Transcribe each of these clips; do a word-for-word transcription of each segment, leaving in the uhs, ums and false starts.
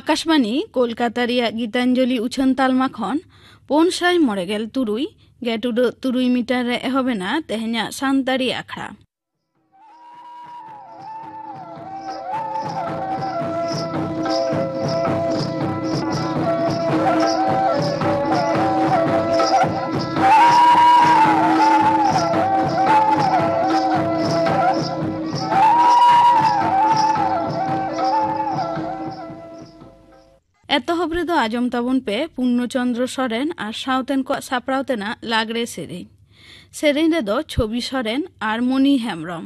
ᱟᱠᱟᱥᱵᱟᱱᱤ ᱠᱳᱞᱠᱟᱛᱟ ᱨᱮᱭᱟᱜ ᱜᱤᱛᱟᱧᱡᱚᱞᱤ ᱩᱪᱷᱟᱹᱱ ᱛᱟᱞᱢᱟ ᱠᱷᱚᱱ ᱯᱩᱱ ᱥᱟᱭ ᱢᱚᱬᱮ ᱜᱮᱞ ᱛᱩᱨᱩᱭ ᱜᱮᱴ ᱩᱰᱟᱹᱜ ᱛᱩᱨᱩᱭ ᱢᱤᱴᱟᱨ ᱨᱮ ᱮᱦᱚᱵ ᱮᱱᱟ ᱛᱮᱦᱮᱧᱟᱜ ᱥᱟᱱᱛᱟᱲᱤ ᱟᱠᱷᱲᱟ᱾ ᱮᱛᱚᱦᱚᱵ ᱨᱮᱫᱚ ᱟᱸᱡᱚᱢ ᱛᱟᱵᱚᱱ ᱯᱮ ᱯᱩᱨᱱᱚ ᱪᱚᱱᱫᱨᱚ ᱥᱚᱨᱮᱱ ᱟᱨ ᱥᱟᱶᱛᱮᱱ ᱠᱚᱣᱟᱜ ᱥᱟᱯᱲᱟᱣ ᱛᱮᱱᱟᱜ ᱞᱟᱜᱽᱲᱮ ᱥᱮᱨᱮᱧ᱾ ᱥᱮᱨᱮᱧ ᱨᱮᱫᱚ ᱪᱷᱚᱵᱤ ᱥᱚᱨᱮᱱ ᱟᱨ ᱢᱚᱱᱤ ᱦᱮᱢᱵᱽᱨᱚᱢ᱾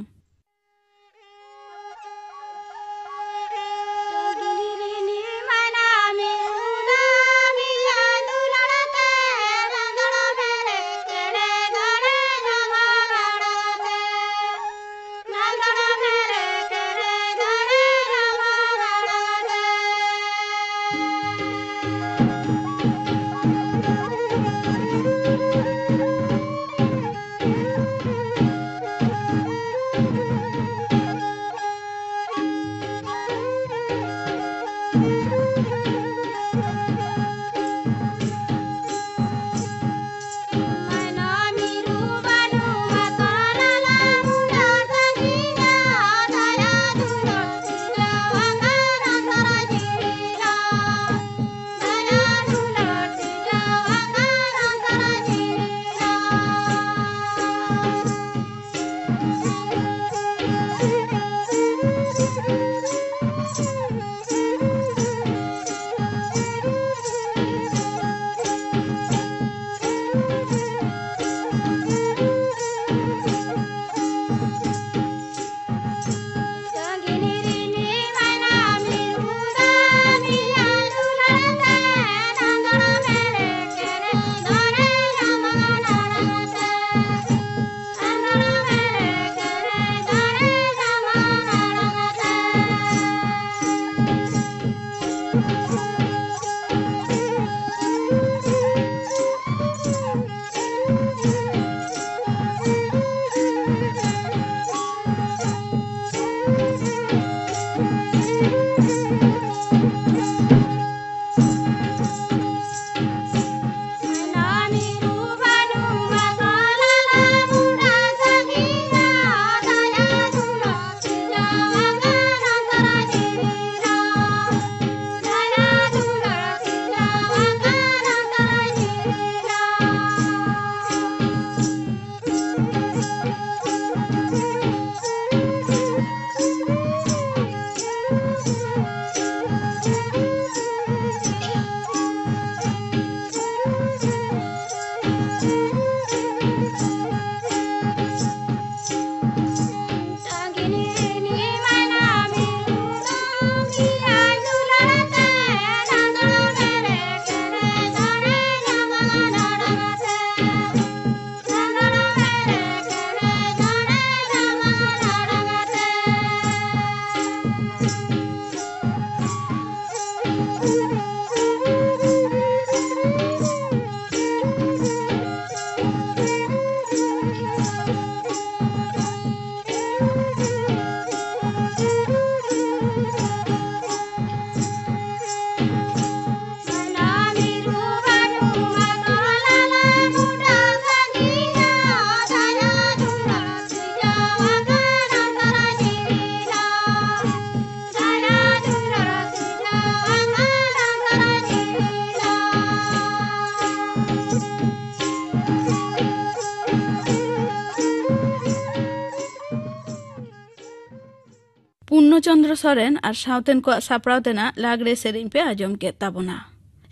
ᱪᱚᱱᱫᱨᱚ ᱥᱚᱨᱮᱱ ᱟᱨ ᱥᱟᱶᱛᱮᱱ ᱠᱚᱣᱟᱜ ᱥᱟᱯᱲᱟᱣ ᱛᱮᱱᱟᱜ ᱞᱟᱜᱽᱲᱮ ᱥᱮᱨᱮᱧ ᱯᱮ ᱟᱸᱡᱚᱢ ᱠᱮᱫ ᱛᱟᱵᱚᱱᱟ᱾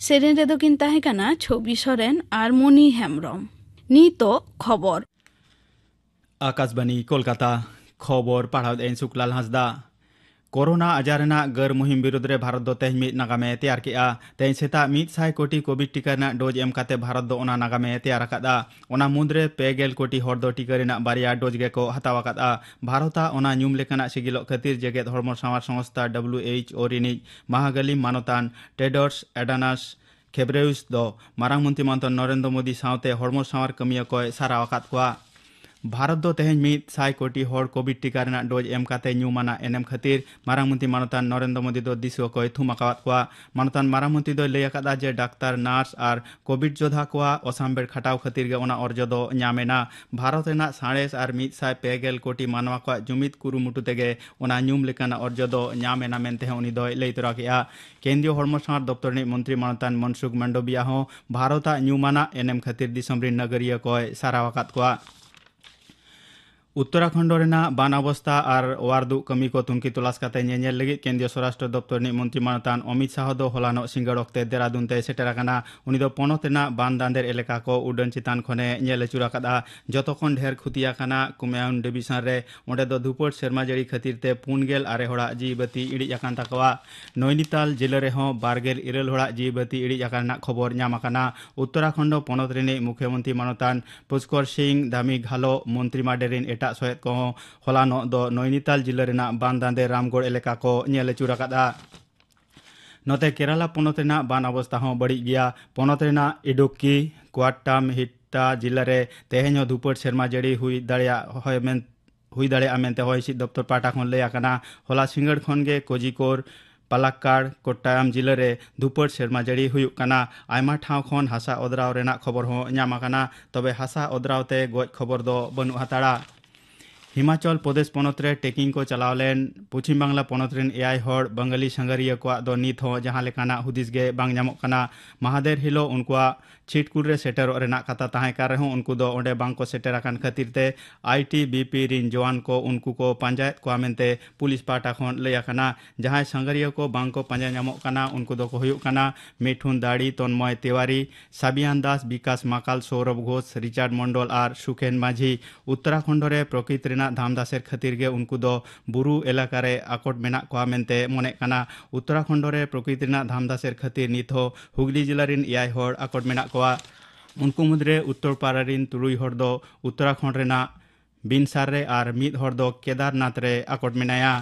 ᱥᱮᱨᱮᱧ ᱨᱮᱫᱚ ᱠᱤᱱ ᱛᱟᱦᱮᱸ ᱠᱟᱱᱟ ᱪᱷᱚᱵᱤ ᱥᱚᱨᱮᱱ ᱟᱨ ᱢᱚᱱᱤ ᱦᱮᱢᱵᱽᱨᱚᱢ᱾ ᱱᱤᱛᱚᱜ ᱠᱷᱚᱵᱚᱨ᱾ ᱟᱠᱟᱥᱵᱟᱱᱤ ᱠᱳᱞᱠᱟᱛᱟ᱾ ᱠᱷᱚᱵᱚᱨ ᱯᱟᱲᱦᱟᱣ ᱮᱫᱟᱹᱧ ᱥᱩᱠᱞᱟᱞ ᱦᱟᱸᱥᱫᱟ᱾ ᱠᱳᱨᱳᱱᱟ ᱟᱡᱟᱨ ᱨᱮᱱᱟᱜ ᱜᱟᱹᱨ ᱢᱩᱦᱤᱢ ᱵᱤᱨᱩᱫᱽ ᱨᱮ ᱵᱷᱟᱨᱚᱛ ᱫᱚ ᱛᱮᱦᱮᱧ ᱢᱤᱫ ᱱᱟᱜᱟᱢᱮ ᱛᱮᱭᱟᱨ ᱠᱮᱫᱼᱟ᱾ ᱛᱮᱦᱮᱧ ᱥᱮᱛᱟᱜ ᱢᱤᱫ ᱥᱟᱭ ᱠᱳᱴᱤ ᱠᱳᱵᱷᱤᱰ ᱴᱤᱠᱟ ᱨᱮᱱᱟᱜ ᱰᱳᱡᱽ ᱮᱢ ᱠᱟᱛᱮ ᱵᱷᱟᱨᱚᱛ ᱫᱚ ᱚᱱᱟ ᱱᱟᱜᱟᱢᱮ ᱛᱮᱭᱟᱨ ᱟᱠᱟᱫᱼᱟ᱾ ᱚᱱᱟ ᱢᱩᱫᱽᱨᱮ ᱯᱮ ᱜᱮᱞ ᱠᱳᱴᱤ ᱦᱚᱲ ᱫᱚ ᱴᱤᱠᱟ ᱨᱮᱱᱟᱜ ᱵᱟᱨᱭᱟ ᱰᱳᱡᱽ ᱜᱮᱠᱚ ᱦᱟᱛᱟᱣ ᱟᱠᱟᱫᱼᱟ᱾ ᱵᱷᱟᱨᱚᱛᱟᱜ ᱚᱱᱟ ᱧᱩᱢ ᱞᱮᱠᱟᱱᱟᱜ ᱥᱤᱜᱤᱞᱚᱜ ᱠᱷᱟᱹᱛᱤᱨ ᱡᱮᱜᱮᱛ ᱦᱚᱲᱢᱚ ᱥᱟᱶᱟᱨ ᱥᱚᱝᱥᱛᱷᱟ ᱰᱟᱵᱽᱞᱤᱭᱩ ᱮᱭᱤᱪ ᱳ ᱨᱤᱱᱤᱡ ᱢᱟᱦᱟᱜᱟᱹᱞᱤ ᱢᱟᱱᱚᱛᱟᱱ ᱴᱮᱰᱚᱨᱥ ᱮᱰᱟᱱᱟᱥ ᱠᱷᱮᱵᱨᱮᱭᱩᱥ ᱫᱚ ᱢᱟᱨᱟᱝ ᱢᱚᱱᱛᱨᱤ ᱢᱟᱱᱚᱛᱟᱱ ᱱᱚᱨᱮᱱᱫᱨᱚ ᱢᱳᱫᱤ ᱥᱟᱶᱛᱮ ᱦᱚᱲᱢᱚ ᱥᱟᱶᱟᱨ ᱠᱟᱹᱢᱤᱭᱟᱹ ᱠᱚᱭ ᱥᱟᱨᱦᱟᱣ ᱟᱠᱟᱫ ᱠᱚᱣᱟ᱾ ᱵᱷᱟᱨᱚᱛ ᱫᱚ ᱛᱮᱦᱮᱧ ᱢᱤᱫ ᱥᱟᱭ ᱠᱳᱴᱤ ᱦᱚᱲ ᱠᱳᱵᱷᱤᱰ ᱴᱤᱠᱟ ᱨᱮᱱᱟᱜ ᱰᱳᱡᱽ ᱮᱢ ᱠᱟᱛᱮ ᱧᱩᱢᱟᱱᱟᱜ ᱮᱱᱮᱢ ᱠᱷᱟᱹᱛᱤᱨ ᱢᱟᱨᱟᱝ ᱢᱚᱱᱛᱨᱤ ᱢᱟᱱᱚᱛᱟᱱ ᱱᱚᱨᱮᱱᱫᱨᱚ ᱢᱳᱫᱤ ᱫᱚ ᱫᱤᱥᱩᱣᱟᱹ ᱠᱚᱭ ᱛᱷᱩᱢ ᱟᱠᱟᱣᱟᱫ ᱠᱚᱣᱟ᱾ ᱢᱟᱱᱚᱛᱟᱱ ᱢᱟᱨᱟᱝ ᱢᱚᱱᱛᱨᱤ ᱫᱚᱭ ᱞᱟᱹᱭ ᱟᱠᱟᱫᱟ ᱡᱮ ᱰᱟᱠᱛᱟᱨ, ᱱᱟᱨᱥ ᱟᱨ ᱠᱳᱵᱷᱤᱰ ᱡᱳᱫᱷᱟ ᱠᱚᱣᱟᱜ ᱚᱥᱟᱢᱵᱷᱮᱲ ᱠᱷᱟᱴᱟᱣ ᱠᱷᱟᱹᱛᱤᱨ ᱜᱮ ᱚᱱᱟ ᱚᱨᱡᱚ ᱫᱚ ᱧᱟᱢ ᱮᱱᱟ᱾ ᱵᱷᱟᱨᱚᱛ ᱨᱮᱱᱟᱜ ᱥᱟᱬᱮᱥ ᱟᱨ ᱢᱤᱫ ᱥᱟᱭ ᱯᱮ ᱜᱮᱞ ᱠᱳᱴᱤ ᱢᱟᱱᱣᱟ ᱠᱚᱣᱟᱜ ᱡᱩᱢᱤᱫ ᱠᱩᱨᱩᱢᱩᱴᱩ ᱛᱮᱜᱮ ᱚᱱᱟ ᱧᱩᱢ ᱞᱮᱠᱟᱱᱟᱜ ᱚᱨᱡᱚ ᱫᱚ ᱧᱟᱢ ᱮᱱᱟ ᱢᱮᱱᱛᱮ ᱦᱚᱸ ᱩᱱᱤ ᱫᱚᱭ ᱞᱟᱹᱭ ᱛᱚᱨᱟ ᱠᱮᱫᱼᱟ᱾ ᱠᱮᱱᱫᱨᱤᱭᱚ ᱦᱚᱲᱢᱚ ᱥᱟᱶᱟᱨ ᱫᱚᱯᱛᱚᱨ ᱨᱤᱱᱤᱡ ᱢᱚᱱᱛᱨᱤ ᱢᱟᱱᱚᱛᱟᱱ ᱢᱚᱱᱥᱩᱠᱷ ᱢᱟᱱᱰᱚᱵᱤᱭᱟ ᱦᱚᱸ ᱵᱷᱟᱨᱚᱛᱟᱜ ᱧᱩᱢᱟᱱᱟᱜ ᱮᱱᱮᱢ ᱠᱷᱟᱹᱛᱤᱨ ᱫᱤᱥᱚᱢ ᱨᱤᱱ ᱱᱟᱜᱟᱨᱤᱭᱟᱹ ᱠᱚᱭ ᱥᱟᱨᱦᱟᱣ ᱟᱠᱟᱫ ᱠᱚᱣᱟ᱾ ᱩᱛᱛᱚᱨᱟᱠᱷᱚᱱᱰ ᱨᱮᱱᱟᱜ ᱵᱟᱱ ᱚᱵᱚᱥᱛᱟ ᱟᱨ ᱚᱣᱟᱨ ᱫᱩᱜ ᱠᱟᱹᱢᱤ ᱠᱚ ᱛᱩᱱᱠᱷᱤ ᱛᱚᱞᱟᱥ ᱠᱟᱛᱮ ᱧᱮᱧᱮᱞ ᱞᱟᱹᱜᱤᱫ ᱠᱮᱱᱫᱨᱤᱭᱚ ᱥᱚᱨᱟᱥᱴᱨᱚ ᱫᱚᱯᱛᱚᱨ ᱨᱤᱱᱤᱡ ᱢᱚᱱᱛᱨᱤ ᱢᱟᱱᱚᱛᱟᱱ ᱚᱢᱤᱛ ᱥᱟᱦᱚ ᱫᱚ ᱦᱚᱞᱟᱱᱚᱜ ᱥᱤᱸᱜᱟᱹᱲ ᱚᱠᱛᱮ ᱫᱮᱨᱟᱫᱩᱱ ᱛᱮᱭ ᱥᱮᱴᱮᱨ ᱟᱠᱟᱱᱟ᱾ ᱩᱱᱤ ᱫᱚ ᱯᱚᱱᱚᱛ ᱨᱮᱱᱟᱜ ᱵᱟᱱ ᱫᱟᱸᱫᱮᱨ ᱮᱞᱟᱠᱟ ᱠᱚ ᱩᱰᱟᱹᱱ ᱪᱮᱛᱟᱱ ᱠᱷᱚᱱᱮ ᱧᱮᱞ ᱟᱹᱪᱩᱨ ᱟᱠᱟᱫᱼᱟ᱾ ᱡᱚᱛᱚ ᱠᱷᱚᱱ ᱰᱷᱮᱨ ᱠᱷᱚᱛᱤ ᱟᱠᱟᱱᱟ ᱠᱩᱢᱮᱭᱩᱱ ᱰᱤᱵᱤᱥᱚᱱ ᱨᱮ᱾ ᱚᱸᱰᱮ ᱫᱚ ᱫᱷᱩᱯᱟᱹᱲ ᱥᱮᱨᱢᱟ ᱡᱟᱹᱲᱤ ᱠᱷᱟᱹᱛᱤᱨ ᱛᱮ ᱯᱩᱱ ᱜᱮᱞ ᱟᱨᱮ ᱦᱚᱲᱟᱜ ᱡᱤᱣᱤ ᱵᱟᱹᱛᱤ ᱤᱬᱤᱡ ᱟᱠᱟᱱ ᱛᱟᱠᱚᱣᱟ᱾ ᱱᱚᱭᱱᱤᱛᱟᱞ ᱡᱤᱞᱟᱹ ᱨᱮᱦᱚᱸ ᱵᱟᱨ ᱜᱮᱞ ᱤᱨᱟᱹᱞ ᱦᱚᱲᱟᱜ ᱡᱤᱣᱤ ᱵᱟᱹᱛᱤ ᱤᱬᱤᱡ ᱟᱠᱟᱱ ᱨᱮᱱᱟᱜ ᱠᱷᱚᱵᱚᱨ ᱧᱟᱢ ᱟᱠᱟᱱᱟ᱾ ᱩᱛᱛᱚᱨᱟᱠᱷᱚᱱᱰ ᱯᱚᱱᱚᱛ ᱨᱤᱱᱤᱡ ᱢᱩᱠᱷᱭᱚᱢᱚᱱᱛᱨᱤ ᱢᱟᱱᱚᱛᱟᱱ ᱯᱩᱥᱠᱚᱨ ᱥᱤᱝ ᱫᱷᱟᱢᱤ ᱜᱷᱟᱞᱚ ᱢᱚᱱᱛᱨᱤ ᱢᱟᱰᱮ ᱨᱤᱱ ᱮᱴᱟᱜ ᱥᱚᱦᱮᱫ ᱠᱚᱦᱚᱸ ᱦᱚᱞᱟᱱᱚᱜ ᱫᱚ ᱱᱚᱭᱱᱤᱛᱟᱞ ᱡᱤᱞᱟᱹ ᱨᱮᱱᱟᱜ ᱵᱟᱱ ᱫᱟᱸᱫᱮ ᱨᱟᱢᱜᱚᱲ ᱮᱞᱟᱠᱟ ᱠᱚ ᱧᱮᱞ ᱟᱹᱪᱩᱨ ᱟᱠᱟᱫᱼᱟ᱾ ᱱᱚᱛᱮ ᱠᱮᱨᱟᱞᱟ ᱯᱚᱱᱚᱛ ᱨᱮᱱᱟᱜ ᱵᱟᱱ ᱚᱵᱚᱥᱛᱟ ᱦᱚᱸ ᱵᱟᱹᱲᱤᱡ ᱜᱮᱭᱟ᱾ ᱯᱚᱱᱚᱛ ᱨᱮᱱᱟᱜ ᱤᱰᱩᱠᱠᱤ, ᱠᱚᱣᱟᱴᱴᱟᱢ ᱦᱤᱴᱴᱟ ᱡᱤᱞᱟᱹ ᱨᱮ ᱛᱮᱦᱮᱧ ᱦᱚᱸ ᱫᱷᱩᱯᱟᱹᱲ ᱥᱮᱨᱢᱟ ᱡᱟᱹᱲᱤ ᱦᱩᱭ ᱫᱟᱲᱮᱭᱟᱜ ᱦᱚᱭ ᱢᱮᱱ ᱦᱩᱭ ᱫᱟᱲᱮᱭᱟᱜᱼᱟ ᱢᱮᱱᱛᱮ ᱦᱚᱭ ᱦᱤᱸᱥᱤᱫ ᱫᱚᱯᱛᱚᱨ ᱯᱟᱦᱴᱟ ᱠᱷᱚᱱ ᱞᱟᱹᱭ ᱟᱠᱟᱱᱟ᱾ ᱦᱚᱞᱟ ᱥᱤᱸᱜᱟᱹᱲ ᱠᱷᱚᱱ ᱜᱮ ᱠᱳᱡᱤᱠᱳᱨ, ᱯᱟᱞᱟᱠᱠᱟᱲ, ᱠᱳᱴᱴᱟᱭᱟᱢ ᱡᱤᱞᱟᱹ ᱨᱮ ᱫᱷᱩᱯᱟᱹᱲ ᱥᱮᱨᱢᱟ ᱡᱟᱹᱲᱤ ᱦᱩᱭᱩᱜ ᱠᱟᱱᱟ᱾ ᱟᱭᱢᱟ ᱴᱷᱟᱶ ᱠᱷᱚᱱ ᱦᱟᱥᱟ ᱚᱫᱽᱨᱟᱣ ᱨᱮᱱᱟᱜ ᱠᱷᱚᱵᱚᱨ ᱦᱚᱸ ᱧᱟᱢ ᱟᱠᱟᱱᱟ, ᱛᱚᱵᱮ ᱦᱟᱥᱟ ᱚᱫᱽᱨᱟᱣ ᱛᱮ ᱜᱚᱡ ᱠᱷᱚᱵᱚᱨ ᱫᱚ ᱵᱟᱹᱱᱩᱜ ᱦᱟᱛᱟᱲᱟ᱾ ᱦᱤᱢᱟᱪᱚᱞ ᱯᱨᱚᱫᱮᱥ ᱯᱚᱱᱚᱛ ᱨᱮ ᱴᱨᱮᱠᱤᱝ ᱠᱚ ᱪᱟᱞᱟᱣ ᱞᱮᱱ ᱯᱚᱪᱷᱤᱢ ᱵᱟᱝᱞᱟ ᱯᱚᱱᱚᱛ ᱨᱮᱱ ᱮᱭᱟᱭ ᱦᱚᱲ ᱵᱟᱝᱜᱟᱞᱤ ᱥᱟᱸᱜᱷᱟᱨᱤᱭᱟᱹ ᱠᱚᱣᱟᱜ ᱫᱚ ᱱᱤᱛ ᱦᱚᱸ ᱡᱟᱦᱟᱸ ᱞᱮᱠᱟᱱᱟᱜ ᱦᱩᱫᱤᱥ ᱜᱮ ᱵᱟᱝ ᱧᱟᱢᱚᱜ ᱠᱟᱱᱟ᱾ ᱢᱟᱦᱟᱫᱮᱨ ᱦᱤᱞᱳᱜ ᱩᱱᱠᱩᱣᱟᱜ ᱪᱷᱤᱴᱠᱩᱞ ᱨᱮ ᱥᱮᱴᱮᱨᱚᱜ ᱨᱮᱱᱟᱜ ᱠᱟᱛᱷᱟ ᱛᱟᱦᱮᱸ ᱠᱟᱱ ᱨᱮᱦᱚᱸ, ᱩᱱᱠᱩ ᱫᱚ ᱚᱸᱰᱮ ᱵᱟᱝ ᱠᱚ ᱥᱮᱴᱮᱨ ᱟᱠᱟᱱ ᱠᱷᱟᱹᱛᱤᱨ ᱛᱮ ᱟᱭ ᱴᱤ ᱵᱤ ᱯᱤ ᱨᱤᱱ ᱡᱚᱣᱟᱱ ᱠᱚ ᱩᱱᱠᱩ ᱠᱚ ᱯᱟᱸᱡᱟᱭᱮᱫ ᱠᱚᱣᱟ ᱢᱮᱱᱛᱮ ᱯᱩᱞᱤᱥ ᱯᱟᱦᱴᱟ ᱠᱷᱚᱱ ᱞᱟᱹᱭ ᱟᱠᱟᱱᱟ᱾ ᱡᱟᱦᱟᱸᱭ ᱥᱟᱸᱜᱷᱟᱨᱤᱭᱟᱹ ᱠᱚ ᱵᱟᱝ ᱠᱚ ᱯᱟᱸᱡᱟ ᱧᱟᱢᱚᱜ ᱠᱟᱱᱟ, ᱩᱱᱠᱩ ᱫᱚᱠᱚ ᱦᱩᱭᱩᱜ ᱠᱟᱱᱟ ᱢᱤᱴᱷᱩᱱ ᱫᱟᱲᱤ, ᱛᱚᱱᱢᱚᱭ ᱛᱤᱣᱟᱨᱤ, ᱥᱟᱵᱤᱭᱟᱱ ᱫᱟᱥ, ᱵᱤᱠᱟᱥ ᱢᱟᱠᱟᱞ, ᱥᱳᱣᱨᱚᱵᱷ ᱜᱷᱳᱥ, ᱨᱤᱪᱟᱨᱰ ᱢᱚᱱᱰᱚᱞ ᱟᱨ ᱥᱩᱠᱷᱮᱱ ᱢᱟᱹᱡᱷᱤ᱾ ᱩᱛᱛᱚᱨᱟᱠᱷᱚᱸᱰ ᱨᱮ ᱯᱨᱚᱠᱤᱛ ᱨᱮᱱᱟᱜ ᱫᱷᱟᱢᱫᱟᱥᱮᱨ ᱠᱷᱟᱹᱛᱤᱨ ᱜᱮ ᱩᱱᱠᱩ ᱫᱚ ᱵᱩᱨᱩ ᱮᱞᱟᱠᱟ ᱨᱮ ᱟᱠᱚᱴ ᱢᱮᱱᱟᱜ ᱠᱚᱣᱟ ᱢᱮᱱᱛᱮ ᱢᱚᱱᱮᱜ ᱠᱟᱱᱟ᱾ ᱩᱛᱛᱚᱨᱟᱠᱷᱚᱸᱰ ᱨᱮ ᱯᱨᱚᱠᱤᱛ ᱨᱮᱱᱟᱜ ᱫᱷᱟᱢᱫᱟᱥᱮᱨ ᱠᱷᱟᱹᱛᱤᱨ ᱱᱤᱛ ᱦᱚᱸ ᱦᱩᱜᱽᱞᱤ ᱡᱮᱞᱟ ᱨᱤᱱ ᱮᱭᱟᱭ ᱦᱚᱲ ᱟᱠᱚᱴ ᱢᱮᱱᱟᱜ ᱠᱚᱣᱟ᱾ ᱩᱱᱠᱩ ᱢᱩᱫᱽᱨᱮ ᱩᱛᱛᱚᱨ ᱯᱟᱨᱟ ᱨᱤᱱ ᱛᱩᱨᱩᱭ ᱦᱚᱲ ᱫᱚ ᱩᱛᱛᱚᱨᱟᱠᱷᱚᱸᱰ ᱨᱮᱱᱟᱜ ᱵᱤᱱᱥᱟᱨ ᱨᱮ ᱟᱨ ᱢᱤᱫ ᱦᱚᱲ ᱫᱚ ᱠᱮᱫᱟᱨᱱᱟᱛᱷ ᱨᱮ ᱟᱠᱚᱴ ᱢᱮᱱᱟᱭᱟ᱾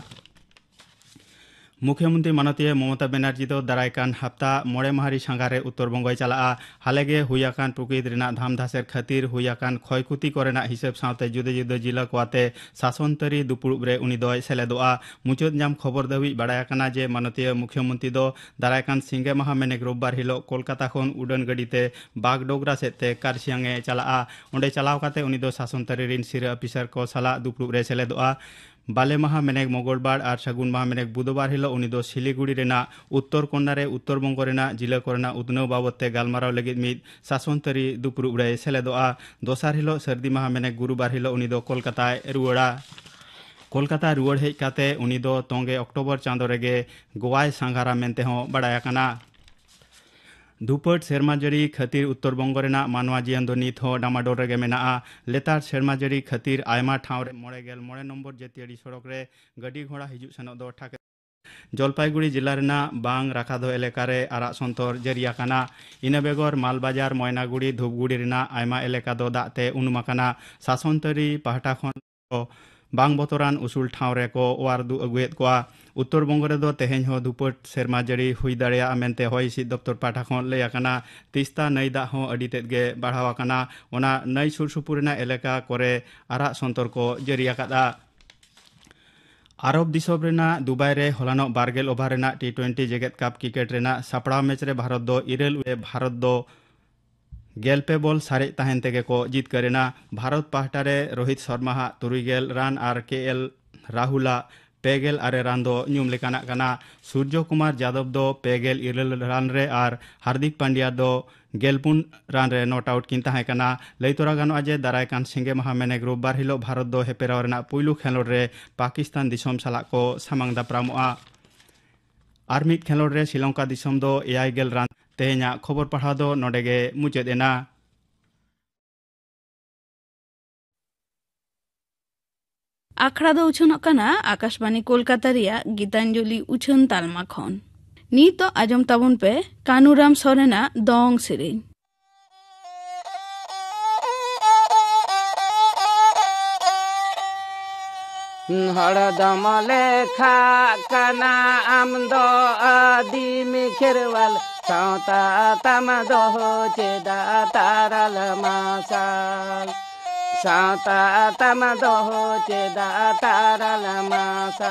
ᱢᱩᱠᱷᱭᱚᱢᱚᱱᱛᱨᱤ ᱢᱟᱱᱚᱛᱤᱭᱟᱹ ᱢᱚᱢᱚᱛᱟ ᱵᱮᱱᱟᱨᱡᱤ ᱫᱚ ᱫᱟᱨᱟᱭ ᱠᱟᱱ ᱦᱟᱯᱛᱟ ᱢᱚᱬᱮ ᱢᱟᱦᱟ ᱨᱤ ᱥᱟᱸᱜᱷᱟᱨ ᱨᱮ ᱩᱛᱛᱚᱨ ᱵᱚᱝᱜᱚᱭ ᱪᱟᱞᱟᱜᱼᱟ᱾ ᱦᱟᱞᱮ ᱜᱮ ᱦᱩᱭ ᱟᱠᱟᱱ ᱯᱨᱚᱠᱤᱛ ᱨᱮᱱᱟᱜ ᱫᱷᱟᱢᱫᱷᱟᱥᱮᱨ ᱠᱷᱟᱹᱛᱤᱨ ᱦᱩᱭ ᱟᱠᱟᱱ ᱠᱷᱚᱭ ᱠᱷᱩᱛᱤ ᱠᱚᱨᱮᱱᱟᱜ ᱦᱤᱥᱟᱹᱵ ᱥᱟᱶᱛᱮ ᱡᱩᱫᱟᱹ ᱡᱩᱫᱟᱹ ᱡᱤᱞᱟᱹ ᱠᱚ ᱟᱛᱮ ᱥᱟᱥᱚᱱ ᱛᱟᱹᱨᱤ ᱫᱩᱯᱲᱩᱵ ᱨᱮ ᱩᱱᱤ ᱫᱚᱭ ᱥᱮᱞᱮᱫᱚᱜᱼᱟ᱾ ᱢᱩᱪᱟᱹᱫ ᱧᱟᱢ ᱠᱷᱚᱵᱚᱨ ᱫᱷᱟᱹᱵᱤᱡ ᱵᱟᱲᱟᱭ ᱟᱠᱟᱱᱟ ᱡᱮ ᱢᱟᱱᱚᱛᱤᱭᱟᱹ ᱢᱩᱠᱷᱭᱚᱢᱚᱱᱛᱨᱤ ᱫᱚ ᱫᱟᱨᱟᱭ ᱠᱟᱱ ᱥᱤᱸᱜᱮ ᱢᱟᱦᱟ ᱢᱮᱱᱮᱠ ᱨᱳᱵᱵᱟᱨ ᱦᱤᱞᱚᱜ ᱠᱳᱞᱠᱟᱛᱟ ᱠᱷᱚᱱ ᱩᱰᱟᱹᱱ ᱜᱟᱹᱰᱤ ᱛᱮ ᱵᱟᱜᱽᱰᱳᱜᱽᱨᱟ ᱥᱮᱫ ᱛᱮ ᱠᱟᱨᱥᱤᱭᱟᱝ ᱮ ᱪᱟᱞᱟᱜᱼᱟ᱾ ᱚᱸᱰᱮ ᱪᱟᱞᱟᱣ ᱠᱟᱛᱮ ᱩᱱᱤ ᱫᱚ ᱥᱟᱥᱚᱱ ᱛᱟᱹᱨᱤ ᱨᱤᱱ ᱥᱤᱨᱟᱹ ᱚᱯᱷᱤᱥᱟᱨ ᱠᱚ ᱥᱟᱞᱟᱜ ᱫᱩᱯᱲᱩᱵ ᱨᱮ ᱥᱮᱞᱮᱫᱚᱜᱼᱟ᱾ ᱵᱟᱞᱮ ᱢᱟᱦᱟ ᱢᱮᱱᱮᱠ ᱢᱚᱜᱚᱞᱵᱟᱨ ᱟᱨ ᱥᱟᱹᱜᱩᱱ ᱢᱟᱦᱟ ᱢᱮᱱᱮᱠ ᱵᱩᱫᱷᱵᱟᱨ ᱦᱤᱞᱚᱜ ᱩᱱᱤ ᱫᱚ ᱥᱤᱞᱤᱜᱩᱲᱤ ᱨᱮᱱᱟᱜ ᱩᱛᱛᱚᱨ ᱠᱚᱱᱱᱟ ᱨᱮ ᱩᱛᱛᱚᱨ ᱵᱚᱝᱜᱚ ᱨᱮᱱᱟᱜ ᱡᱤᱞᱟᱹ ᱠᱚᱨᱮᱱᱟᱜ ᱩᱛᱱᱟᱹᱣ ᱵᱟᱵᱚᱛ ᱛᱮ ᱜᱟᱞᱢᱟᱨᱟᱣ ᱞᱟᱹᱜᱤᱫ ᱢᱤᱫ ᱥᱟᱥᱚᱱ ᱛᱟᱹᱨᱤ ᱫᱩᱯᱲᱩᱵ ᱨᱮᱭ ᱥᱮᱞᱮᱫᱚᱜᱼᱟ᱾ ᱫᱚᱥᱟᱨ ᱦᱤᱞᱚᱜ ᱥᱟᱹᱨᱫᱤ ᱢᱟᱦᱟ ᱢᱮᱱᱮᱠ ᱜᱩᱨᱩᱵᱟᱨ ᱦᱤᱞᱚᱜ ᱩᱱᱤ ᱫᱚ ᱠᱳᱞᱠᱟᱛᱟᱭ ᱨᱩᱣᱟᱹᱲᱟ᱾ ᱠᱳᱞᱠᱟᱛᱟ ᱨᱩᱣᱟᱹᱲ ᱦᱮᱡ ᱠᱟᱛᱮ ᱩᱱᱤ ᱫᱚ ᱛᱚᱸᱜᱮ ᱚᱠᱴᱳᱵᱚᱨ ᱪᱟᱸᱫᱚ ᱨᱮᱜᱮ ᱜᱳᱣᱟᱭ ᱥᱟᱸᱜᱷᱟᱨᱟ ᱢᱮᱱᱛᱮ ᱦᱚᱸ ᱵᱟᱲᱟᱭ ᱟᱠᱟᱱᱟ᱾ ᱫᱷᱩᱯᱟᱹᱴ ᱥᱮᱨᱢᱟ ᱡᱟᱹᱲᱤ ᱠᱷᱟᱹᱛᱤᱨ ᱩᱛᱛᱚᱨ ᱵᱚᱝᱜᱚ ᱨᱮᱱᱟᱜ ᱢᱟᱱᱣᱟ ᱡᱤᱭᱚᱱ ᱫᱚ ᱱᱤᱛ ᱦᱚᱸ ᱰᱟᱢᱟᱰᱳᱞ ᱨᱮᱜᱮ ᱢᱮᱱᱟᱜᱼᱟ᱾ ᱞᱮᱛᱟᱲ ᱥᱮᱨᱢᱟ ᱡᱟᱹᱲᱤ ᱠᱷᱟᱹᱛᱤᱨ ᱟᱭᱢᱟ ᱴᱷᱟᱶ ᱨᱮ ᱢᱚᱬᱮ ᱜᱮᱞ ᱢᱚᱬᱮ ᱱᱚᱢᱵᱚᱨ ᱡᱟᱹᱛᱤᱭᱟᱹᱨᱤ ᱥᱚᱲᱚᱠ ᱨᱮ ᱜᱟᱹᱰᱤ ᱜᱷᱚᱲᱟ ᱦᱤᱡᱩᱜ ᱥᱮᱱᱚᱜ ᱫᱚ ᱴᱷᱟᱠ ᱡᱚᱞᱯᱟᱭᱜᱩᱲᱤ ᱡᱤᱞᱟ ᱨᱮᱱᱟᱜ ᱵᱟᱝ ᱨᱟᱠᱷᱟᱫᱷᱚ ᱮᱞᱟᱠᱟ ᱨᱮ ᱟᱨᱟᱜ ᱥᱚᱱᱛᱚᱨ ᱡᱟᱹᱨᱤ ᱟᱠᱟᱱᱟ᱾ ᱤᱱᱟᱹ ᱵᱮᱜᱚᱨ ᱢᱟᱞᱵᱟᱡᱟᱨ, ᱢᱚᱭᱱᱟᱜᱩᱲᱤ, ᱫᱷᱩᱯᱜᱩᱲᱤ ᱨᱮᱱᱟᱜ ᱟᱭᱢᱟ ᱮᱞᱟᱠᱟ ᱫᱚ ᱫᱟᱜ ᱛᱮ ᱩᱱᱩᱢ ᱟᱠᱟᱱᱟ᱾ ᱥᱟᱥᱚᱱ ᱛᱟᱹᱨᱤ ᱯᱟᱦᱴᱟ ᱠᱷᱚᱱ ᱫᱚ ᱵᱟᱝ ᱵᱚᱛᱚᱨᱟᱱ ᱩᱥᱩᱞ ᱴᱷᱟᱶ ᱨᱮᱠᱚ ᱚᱣᱟᱨ ᱩᱫᱩᱜ ᱟᱹᱜᱩᱭᱮᱫ ᱠᱚᱣᱟ᱾ ᱩᱛᱛᱚᱨ ᱵᱚᱝᱜᱚ ᱨᱮᱫᱚ ᱛᱮᱦᱮᱧ ᱦᱚᱸ ᱫᱷᱩᱯᱟᱹᱴ ᱥᱮᱨᱢᱟ ᱡᱟᱹᱲᱤ ᱦᱩᱭ ᱫᱟᱲᱮᱭᱟᱜᱼᱟ ᱢᱮᱱᱛᱮ ᱦᱚᱭ ᱦᱤᱸᱥᱤᱫ ᱫᱚᱯᱛᱚᱨ ᱯᱟᱦᱴᱟ ᱠᱷᱚᱱ ᱞᱟᱹᱭ ᱟᱠᱟᱱᱟ᱾ ᱛᱤᱥᱛᱟ ᱱᱟᱹᱭ ᱫᱟᱜ ᱦᱚᱸ ᱟᱹᱰᱤ ᱛᱮᱫ ᱜᱮ ᱵᱟᱲᱦᱟᱣ ᱟᱠᱟᱱᱟ᱾ ᱚᱱᱟ ᱱᱟᱹᱭ ᱥᱩᱨ ᱥᱩᱯᱩᱨ ᱨᱮᱱᱟᱜ ᱮᱞᱟᱠᱟ ᱠᱚᱨᱮ ᱟᱨᱟᱜ ᱥᱚᱱᱛᱚᱨ ᱠᱚ ᱡᱟᱹᱨᱤ ᱟᱠᱟᱫᱼᱟ᱾ ᱟᱨᱚᱵ ᱫᱤᱥᱚᱢ ᱨᱮᱱᱟᱜ ᱫᱩᱵᱟᱭ ᱨᱮ ᱦᱚᱞᱟᱱᱚᱜ ᱵᱟᱨᱜᱮᱞ ᱳᱵᱷᱟᱨ ᱨᱮᱱᱟᱜ ᱴᱤ ᱴᱩᱭᱮᱱᱴᱤ ᱡᱮᱜᱮᱛ ᱠᱟᱯ ᱠᱨᱤᱠᱮᱴ ᱨᱮᱱᱟᱜ ᱥᱟᱯᱲᱟᱣ ᱢᱮᱪ ᱨᱮ ᱵᱷᱟᱨᱚᱛ ᱫᱚ ᱤᱨᱟᱹᱞ ᱩᱭᱮ ᱵᱷᱟᱨᱚᱛ ᱫᱚ ᱜᱮᱞ ᱯᱮ ᱵᱚᱞ ᱥᱟᱨᱮᱡ ᱛᱟᱦᱮᱱ ᱛᱮᱜᱮ ᱠᱚ ᱡᱤᱛᱠᱟᱹᱨ ᱮᱱᱟ᱾ ᱵᱷᱟᱨᱚᱛ ᱯᱟᱦᱴᱟ ᱨᱮ ᱨᱳᱦᱤᱛ ᱥᱚᱨᱢᱟ ᱦᱟᱜ ᱛᱩᱨᱩᱭ ᱜᱮᱞ ᱨᱟᱱ ᱟᱨ ᱠᱮ ᱮᱞ ᱨᱟᱦᱩᱞ ᱟᱜ ᱯᱮ ᱜᱮᱞ ᱟᱨᱮ ᱨᱟᱱ ᱫᱚ ᱧᱩᱢ ᱞᱮᱠᱟᱱᱟᱜ ᱠᱟᱱᱟ᱾ ᱥᱩᱨᱡᱚ ᱠᱩᱢᱟᱨ ᱡᱟᱫᱚᱵ ᱫᱚ ᱯᱮ ᱜᱮᱞ ᱤᱨᱟᱹᱞ ᱨᱟᱱ ᱨᱮ ᱟᱨ ᱦᱟᱨᱫᱤᱠ ᱯᱟᱱᱰᱭᱟ ᱫᱚ ᱜᱮᱞ ᱯᱩᱱ ᱨᱟᱱ ᱨᱮ ᱱᱚᱴ ᱟᱣᱩᱴ ᱠᱤᱱ ᱛᱟᱦᱮᱸ ᱠᱟᱱᱟ᱾ ᱞᱟᱹᱭ ᱛᱚᱨᱟ ᱜᱟᱱᱚᱜᱼᱟ ᱡᱮ ᱫᱟᱨᱟᱭ ᱠᱟᱱ ᱥᱤᱸᱜᱮ ᱢᱟᱦᱟ ᱢᱮᱱᱮᱠ ᱨᱳᱵᱵᱟᱨ ᱦᱤᱞᱳᱜ ᱵᱷᱟᱨᱚᱛ ᱫᱚ ᱦᱮᱯᱮᱨᱟᱣ ᱨᱮᱱᱟᱜ ᱯᱩᱭᱞᱩ ᱠᱷᱮᱞᱳᱰ ᱨᱮ ᱯᱟᱠᱤᱥᱛᱟᱱ ᱫᱤᱥᱚᱢ ᱥᱟᱞᱟᱜ ᱠᱚ ᱥᱟᱢᱟᱝ ᱫᱟᱯᱨᱟᱢᱚᱜᱼᱟ᱾ ᱟᱨ ᱢᱤᱫ ᱠᱷᱮᱞᱳᱰ ᱨᱮ ᱥᱨᱤᱞᱚᱝᱠᱟ ᱫᱤᱥᱚᱢ ᱫᱚ ᱮᱭᱟᱭ ᱜᱮᱞ ᱨᱟᱱ᱾ ᱛᱮᱦᱮᱧᱟᱜ ᱠᱷᱚᱵᱚᱨ ᱯᱟᱲᱦᱟᱣ ᱫᱚ ᱱᱚᱰᱮ ᱜᱮ ᱢᱩᱪᱟᱹᱫ ᱮᱱᱟ᱾ ᱟᱠᱷᱲᱟ ᱫᱚ ᱩᱪᱷᱟᱹᱱᱚᱜ ᱠᱟᱱᱟ ᱟᱠᱟᱥᱵᱟᱱᱤ ᱠᱳᱞᱠᱟᱛᱟ ᱨᱮᱭᱟᱜ ᱜᱤᱛᱟᱧᱡᱚᱞᱤ ᱩᱪᱷᱟᱹᱱ ᱛᱟᱞᱢᱟ ᱠᱷᱚᱱ᱾ ᱱᱤᱛᱚᱜ ᱟᱸᱡᱚᱢ ᱛᱟᱵᱚᱱ ᱯᱮ ᱠᱟᱹᱱᱩᱨᱟᱢ ᱥᱚᱨᱮᱱᱟᱜ ᱫᱚᱝ ᱥᱮᱨᱮᱧ᱾ ᱦᱚᱲ ᱫᱚᱢ ᱞᱮᱠᱷᱟᱜ ᱠᱟᱱᱟ ᱟᱢ ᱫᱚ ᱟᱹᱫᱤᱢ ᱠᱷᱮᱨᱣᱟᱞ, ᱥᱟᱶᱛᱟ ᱛᱟᱢ ᱫᱚᱦᱚ ᱪᱮᱫᱟᱜ ᱛᱟᱨᱟᱞ ᱢᱟᱨᱥᱟᱞ? ᱥᱟᱶᱛᱟ ᱛᱟᱢ ᱫᱚᱦᱚ ᱪᱮᱫᱟᱜ ᱛᱟᱨᱟᱞ ᱢᱟᱨᱥᱟᱞ?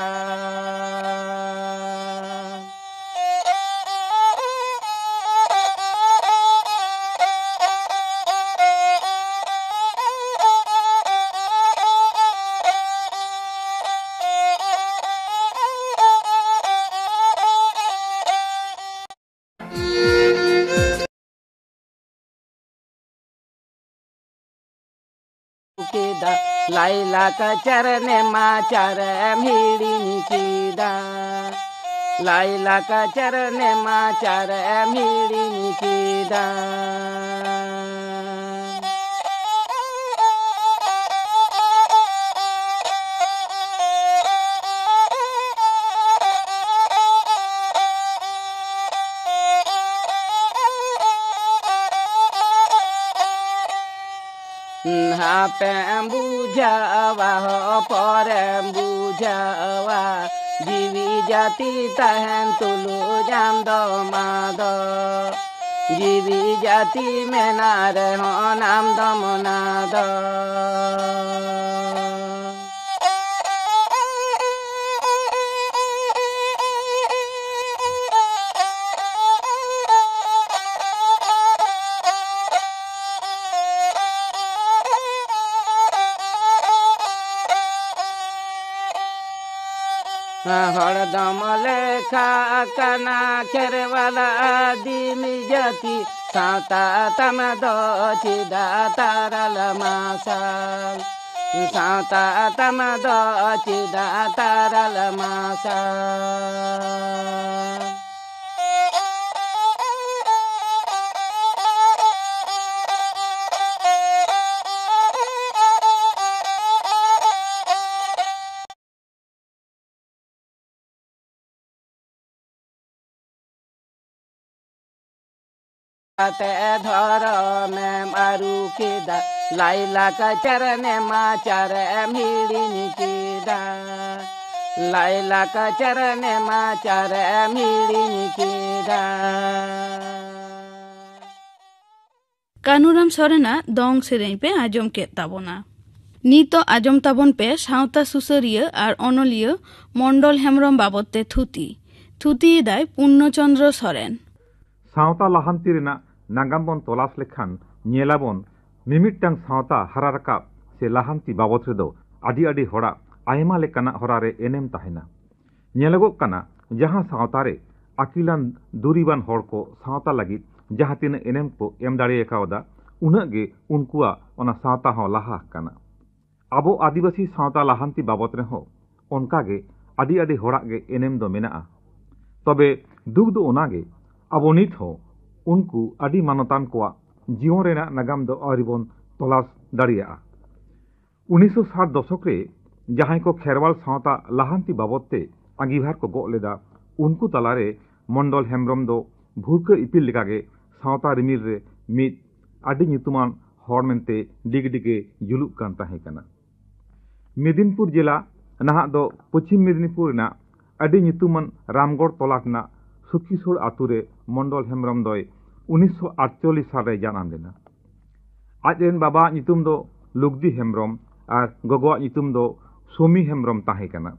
ᱠᱮᱫᱟ᱾ ᱞᱟᱭᱞᱟᱠᱪᱟᱨ ᱱᱮᱢᱟᱪᱟᱨ ᱮᱢ ᱦᱤᱲᱤᱧ ᱠᱮᱫᱟ᱾ ᱞᱟᱭᱞᱟᱠᱪᱟᱨ ᱱᱮᱢᱟᱪᱟᱨ ᱮᱢ ᱦᱤᱲᱤᱧ ᱠᱮᱫᱟ᱾ ᱦᱟᱯᱮᱢ ᱵᱩᱡᱷᱟᱹᱣᱟ ᱦᱚ ᱯᱚᱨᱮᱢ ᱵᱩᱡᱷᱟᱹᱣᱟ, ᱡᱤᱣᱤ ᱡᱟᱹᱛᱤ ᱛᱟᱦᱮᱱ ᱛᱩᱞᱩᱡ ᱟᱢ ᱫᱚᱢ ᱟᱫᱚ᱾ ᱡᱤᱣᱤ ᱡᱟᱹᱛᱤ ᱢᱮᱱᱟᱜ ᱨᱮᱦᱚᱸ ᱟᱢ ᱫᱚᱢ ᱟᱫᱚ᱾ ᱦᱚᱲ ᱫᱚᱢ ᱞᱮᱠᱷᱟ ᱟᱠᱟᱱᱟ ᱠᱷᱮᱨᱣᱟᱞ ᱟᱹᱫᱤᱢ ᱡᱟᱹᱛᱤ, ᱥᱟᱶᱛᱟ ᱛᱟᱢ ᱫᱚ ᱪᱮᱫᱟᱜ ᱛᱟᱨᱟᱞ ᱢᱟᱨᱥᱟᱞ? ᱥᱟᱶᱛᱟ ᱛᱟᱢ ᱫᱚ ᱪᱮᱫᱟᱜ ᱛᱟᱨᱟᱞ ᱢᱟᱨᱥᱟᱞ? ᱠᱟᱛᱮ ᱫᱷᱚᱨᱚᱢᱮᱢ ᱟᱹᱨᱩ ᱠᱮᱫᱟ, ᱞᱟᱭᱞᱟᱠᱪᱟᱨ ᱱᱮᱢᱟᱪᱟᱨᱮᱢ ᱦᱤᱲᱤᱧ ᱠᱮᱫᱟ᱾ ᱞᱟᱭᱞᱟᱠᱪᱟᱨ ᱱᱮᱢᱟᱪᱟᱨᱮᱢ ᱦᱤᱲᱤᱧ ᱠᱮᱫᱟ᱾ ᱠᱟᱹᱱᱩᱨᱟᱢ ᱥᱚᱨᱮᱱᱟᱜ ᱫᱚᱝ ᱥᱮᱨᱮᱧ ᱯᱮ ᱟᱸᱡᱚᱢ ᱠᱮᱫ ᱛᱟᱵᱚᱱᱟ᱾ ᱱᱤᱛᱚᱜ ᱟᱸᱡᱚᱢ ᱛᱟᱵᱚᱱ ᱯᱮ ᱥᱟᱶᱛᱟ ᱥᱩᱥᱟᱹᱨᱤᱭᱟᱹ ᱟᱨ ᱚᱱᱚᱞᱤᱭᱟᱹ ᱢᱚᱱᱰᱚᱞ ᱦᱮᱢᱵᱽᱨᱚᱢ ᱵᱟᱵᱚᱫ ᱛᱮ ᱛᱷᱩᱛᱤ᱾ ᱛᱷᱩᱛᱤᱭᱮᱫᱟᱭ ᱯᱩᱨᱱᱚ ᱪᱚᱸᱫᱽᱨᱚ ᱥᱚᱨᱮᱱ᱾ ᱥᱟᱶᱛᱟ ᱞᱟᱦᱟᱱᱛᱤ ᱨᱮᱱᱟᱜ ᱱᱟᱜᱟᱢ ᱵᱚᱱ ᱛᱚᱞᱟᱥ ᱞᱮᱠᱷᱟᱱ ᱧᱮᱞᱟᱵᱚᱱ, ᱢᱤᱢᱤᱫᱴᱟᱝ ᱥᱟᱶᱛᱟ ᱦᱟᱨᱟ ᱨᱟᱠᱟᱵ ᱥᱮ ᱞᱟᱦᱟᱱᱛᱤ ᱵᱟᱵᱚᱛ ᱨᱮᱫᱚ ᱟᱹᱰᱤ ᱟᱹᱰᱤ ᱦᱚᱲᱟᱜ ᱟᱭᱢᱟ ᱞᱮᱠᱟᱱᱟᱜ ᱦᱚᱨᱟ ᱨᱮ ᱮᱱᱮᱢ ᱛᱟᱦᱮᱱᱟ᱾ ᱧᱮᱞᱚᱜᱚᱜ ᱠᱟᱱᱟ, ᱡᱟᱦᱟᱸ ᱥᱟᱶᱛᱟ ᱨᱮ ᱟᱹᱠᱤᱞᱟᱱ ᱫᱩᱨᱤᱵᱟᱱ ᱦᱚᱲ ᱠᱚ ᱥᱟᱶᱛᱟ ᱞᱟᱹᱜᱤᱫ ᱡᱟᱦᱟᱸ ᱛᱤᱱᱟᱹᱜ ᱮᱱᱮᱢ ᱠᱚ ᱮᱢ ᱫᱟᱲᱮ ᱟᱠᱟᱣᱫᱟ, ᱩᱱᱟᱹᱜ ᱜᱮ ᱩᱱᱠᱩᱣᱟᱜ ᱚᱱᱟ ᱥᱟᱶᱛᱟ ᱦᱚᱸ ᱞᱟᱦᱟ ᱟᱠᱟᱱᱟ᱾ ᱟᱵᱚ ᱟᱹᱫᱤᱵᱟᱹᱥᱤ ᱥᱟᱶᱛᱟ ᱞᱟᱦᱟᱱᱛᱤ ᱵᱟᱵᱚᱛ ᱨᱮᱦᱚᱸ ᱚᱱᱠᱟ ᱜᱮ ᱟᱹᱰᱤ ᱟᱹᱰᱤ ᱦᱚᱲᱟᱜ ᱜᱮ ᱮᱱᱮᱢ ᱫᱚ ᱢᱮᱱᱟᱜᱼᱟ᱾ ᱛᱚᱵᱮ ᱫᱩᱠ ᱫᱚ ᱚᱱᱟ ᱜᱮ, ᱟᱵᱚ ᱱᱤᱛ ᱦᱚᱸ ᱩᱱᱠᱩ ᱟᱹᱰᱤ ᱢᱟᱱᱚᱛᱟᱱ ᱠᱚᱣᱟᱜ ᱡᱤᱭᱚᱱ ᱨᱮᱱᱟᱜ ᱱᱟᱜᱟᱢ ᱫᱚ ᱟᱹᱣᱨᱤ ᱵᱚᱱ ᱛᱚᱞᱟᱥ ᱫᱟᱲᱮᱭᱟᱜᱼᱟ᱾ ᱩᱱᱤᱥᱥᱚ ᱥᱟᱴ ᱫᱚᱥᱚᱠ ᱨᱮ ᱡᱟᱦᱟᱸᱭ ᱠᱚ ᱠᱷᱮᱨᱣᱟᱞ ᱥᱟᱶᱛᱟ ᱞᱟᱦᱟᱱᱛᱤ ᱵᱟᱵᱚᱛ ᱛᱮ ᱟᱸᱜᱤᱵᱷᱟᱨ ᱠᱚ ᱜᱚᱜ ᱞᱮᱫᱟ, ᱩᱱᱠᱩ ᱛᱟᱞᱟᱨᱮ ᱢᱚᱱᱰᱚᱞ ᱦᱮᱢᱵᱽᱨᱚᱢ ᱫᱚ ᱵᱷᱩᱨᱠᱟᱹ ᱤᱯᱤᱞ ᱞᱮᱠᱟᱜᱮ ᱥᱟᱶᱛᱟ ᱨᱤᱢᱤᱞ ᱨᱮ ᱢᱤᱫ ᱟᱹᱰᱤ ᱧᱩᱛᱩᱢᱟᱱ ᱦᱚᱲ ᱢᱮᱱᱛᱮ ᱰᱤᱜᱽᱰᱤᱜᱮ ᱡᱩᱞᱩᱜ ᱠᱟᱱ ᱛᱟᱦᱮᱸ ᱠᱟᱱᱟ᱾ ᱢᱮᱫᱤᱱᱯᱩᱨ ᱡᱮᱞᱟ, ᱱᱟᱦᱟᱜ ᱫᱚ ᱯᱚᱪᱷᱤᱢ ᱢᱮᱫᱤᱱᱤᱯᱩᱨ ᱨᱮᱱᱟᱜ ᱟᱹᱰᱤ ᱧᱩᱛᱩᱢᱟᱱ ᱨᱟᱢᱜᱚᱲ ᱛᱚᱞᱟ ᱨᱮᱱᱟᱜ ᱥᱩᱠᱷᱤᱥᱳᱲ ᱟᱛᱳ ᱨᱮ ᱢᱚᱱᱰᱚᱞ ᱦᱮᱢᱵᱽᱨᱚᱢ ᱫᱚᱭ ᱩᱱᱤᱥᱥᱚ ᱟᱴᱪᱚᱞᱞᱤᱥ ᱥᱟᱞ ᱨᱮᱭ ᱡᱟᱱᱟᱢ ᱞᱮᱱᱟ᱾ ᱟᱡ ᱨᱮᱱ ᱵᱟᱵᱟᱣᱟᱜ ᱧᱩᱛᱩᱢ ᱫᱚ ᱞᱩᱜᱽᱫᱤ ᱦᱮᱢᱵᱽᱨᱚᱢ ᱟᱨ ᱜᱚᱜᱚᱣᱟᱜ ᱧᱩᱛᱩᱢ ᱫᱚ ᱥᱚᱢᱤ ᱦᱮᱢᱵᱽᱨᱚᱢ ᱛᱟᱦᱮᱸ ᱠᱟᱱᱟ᱾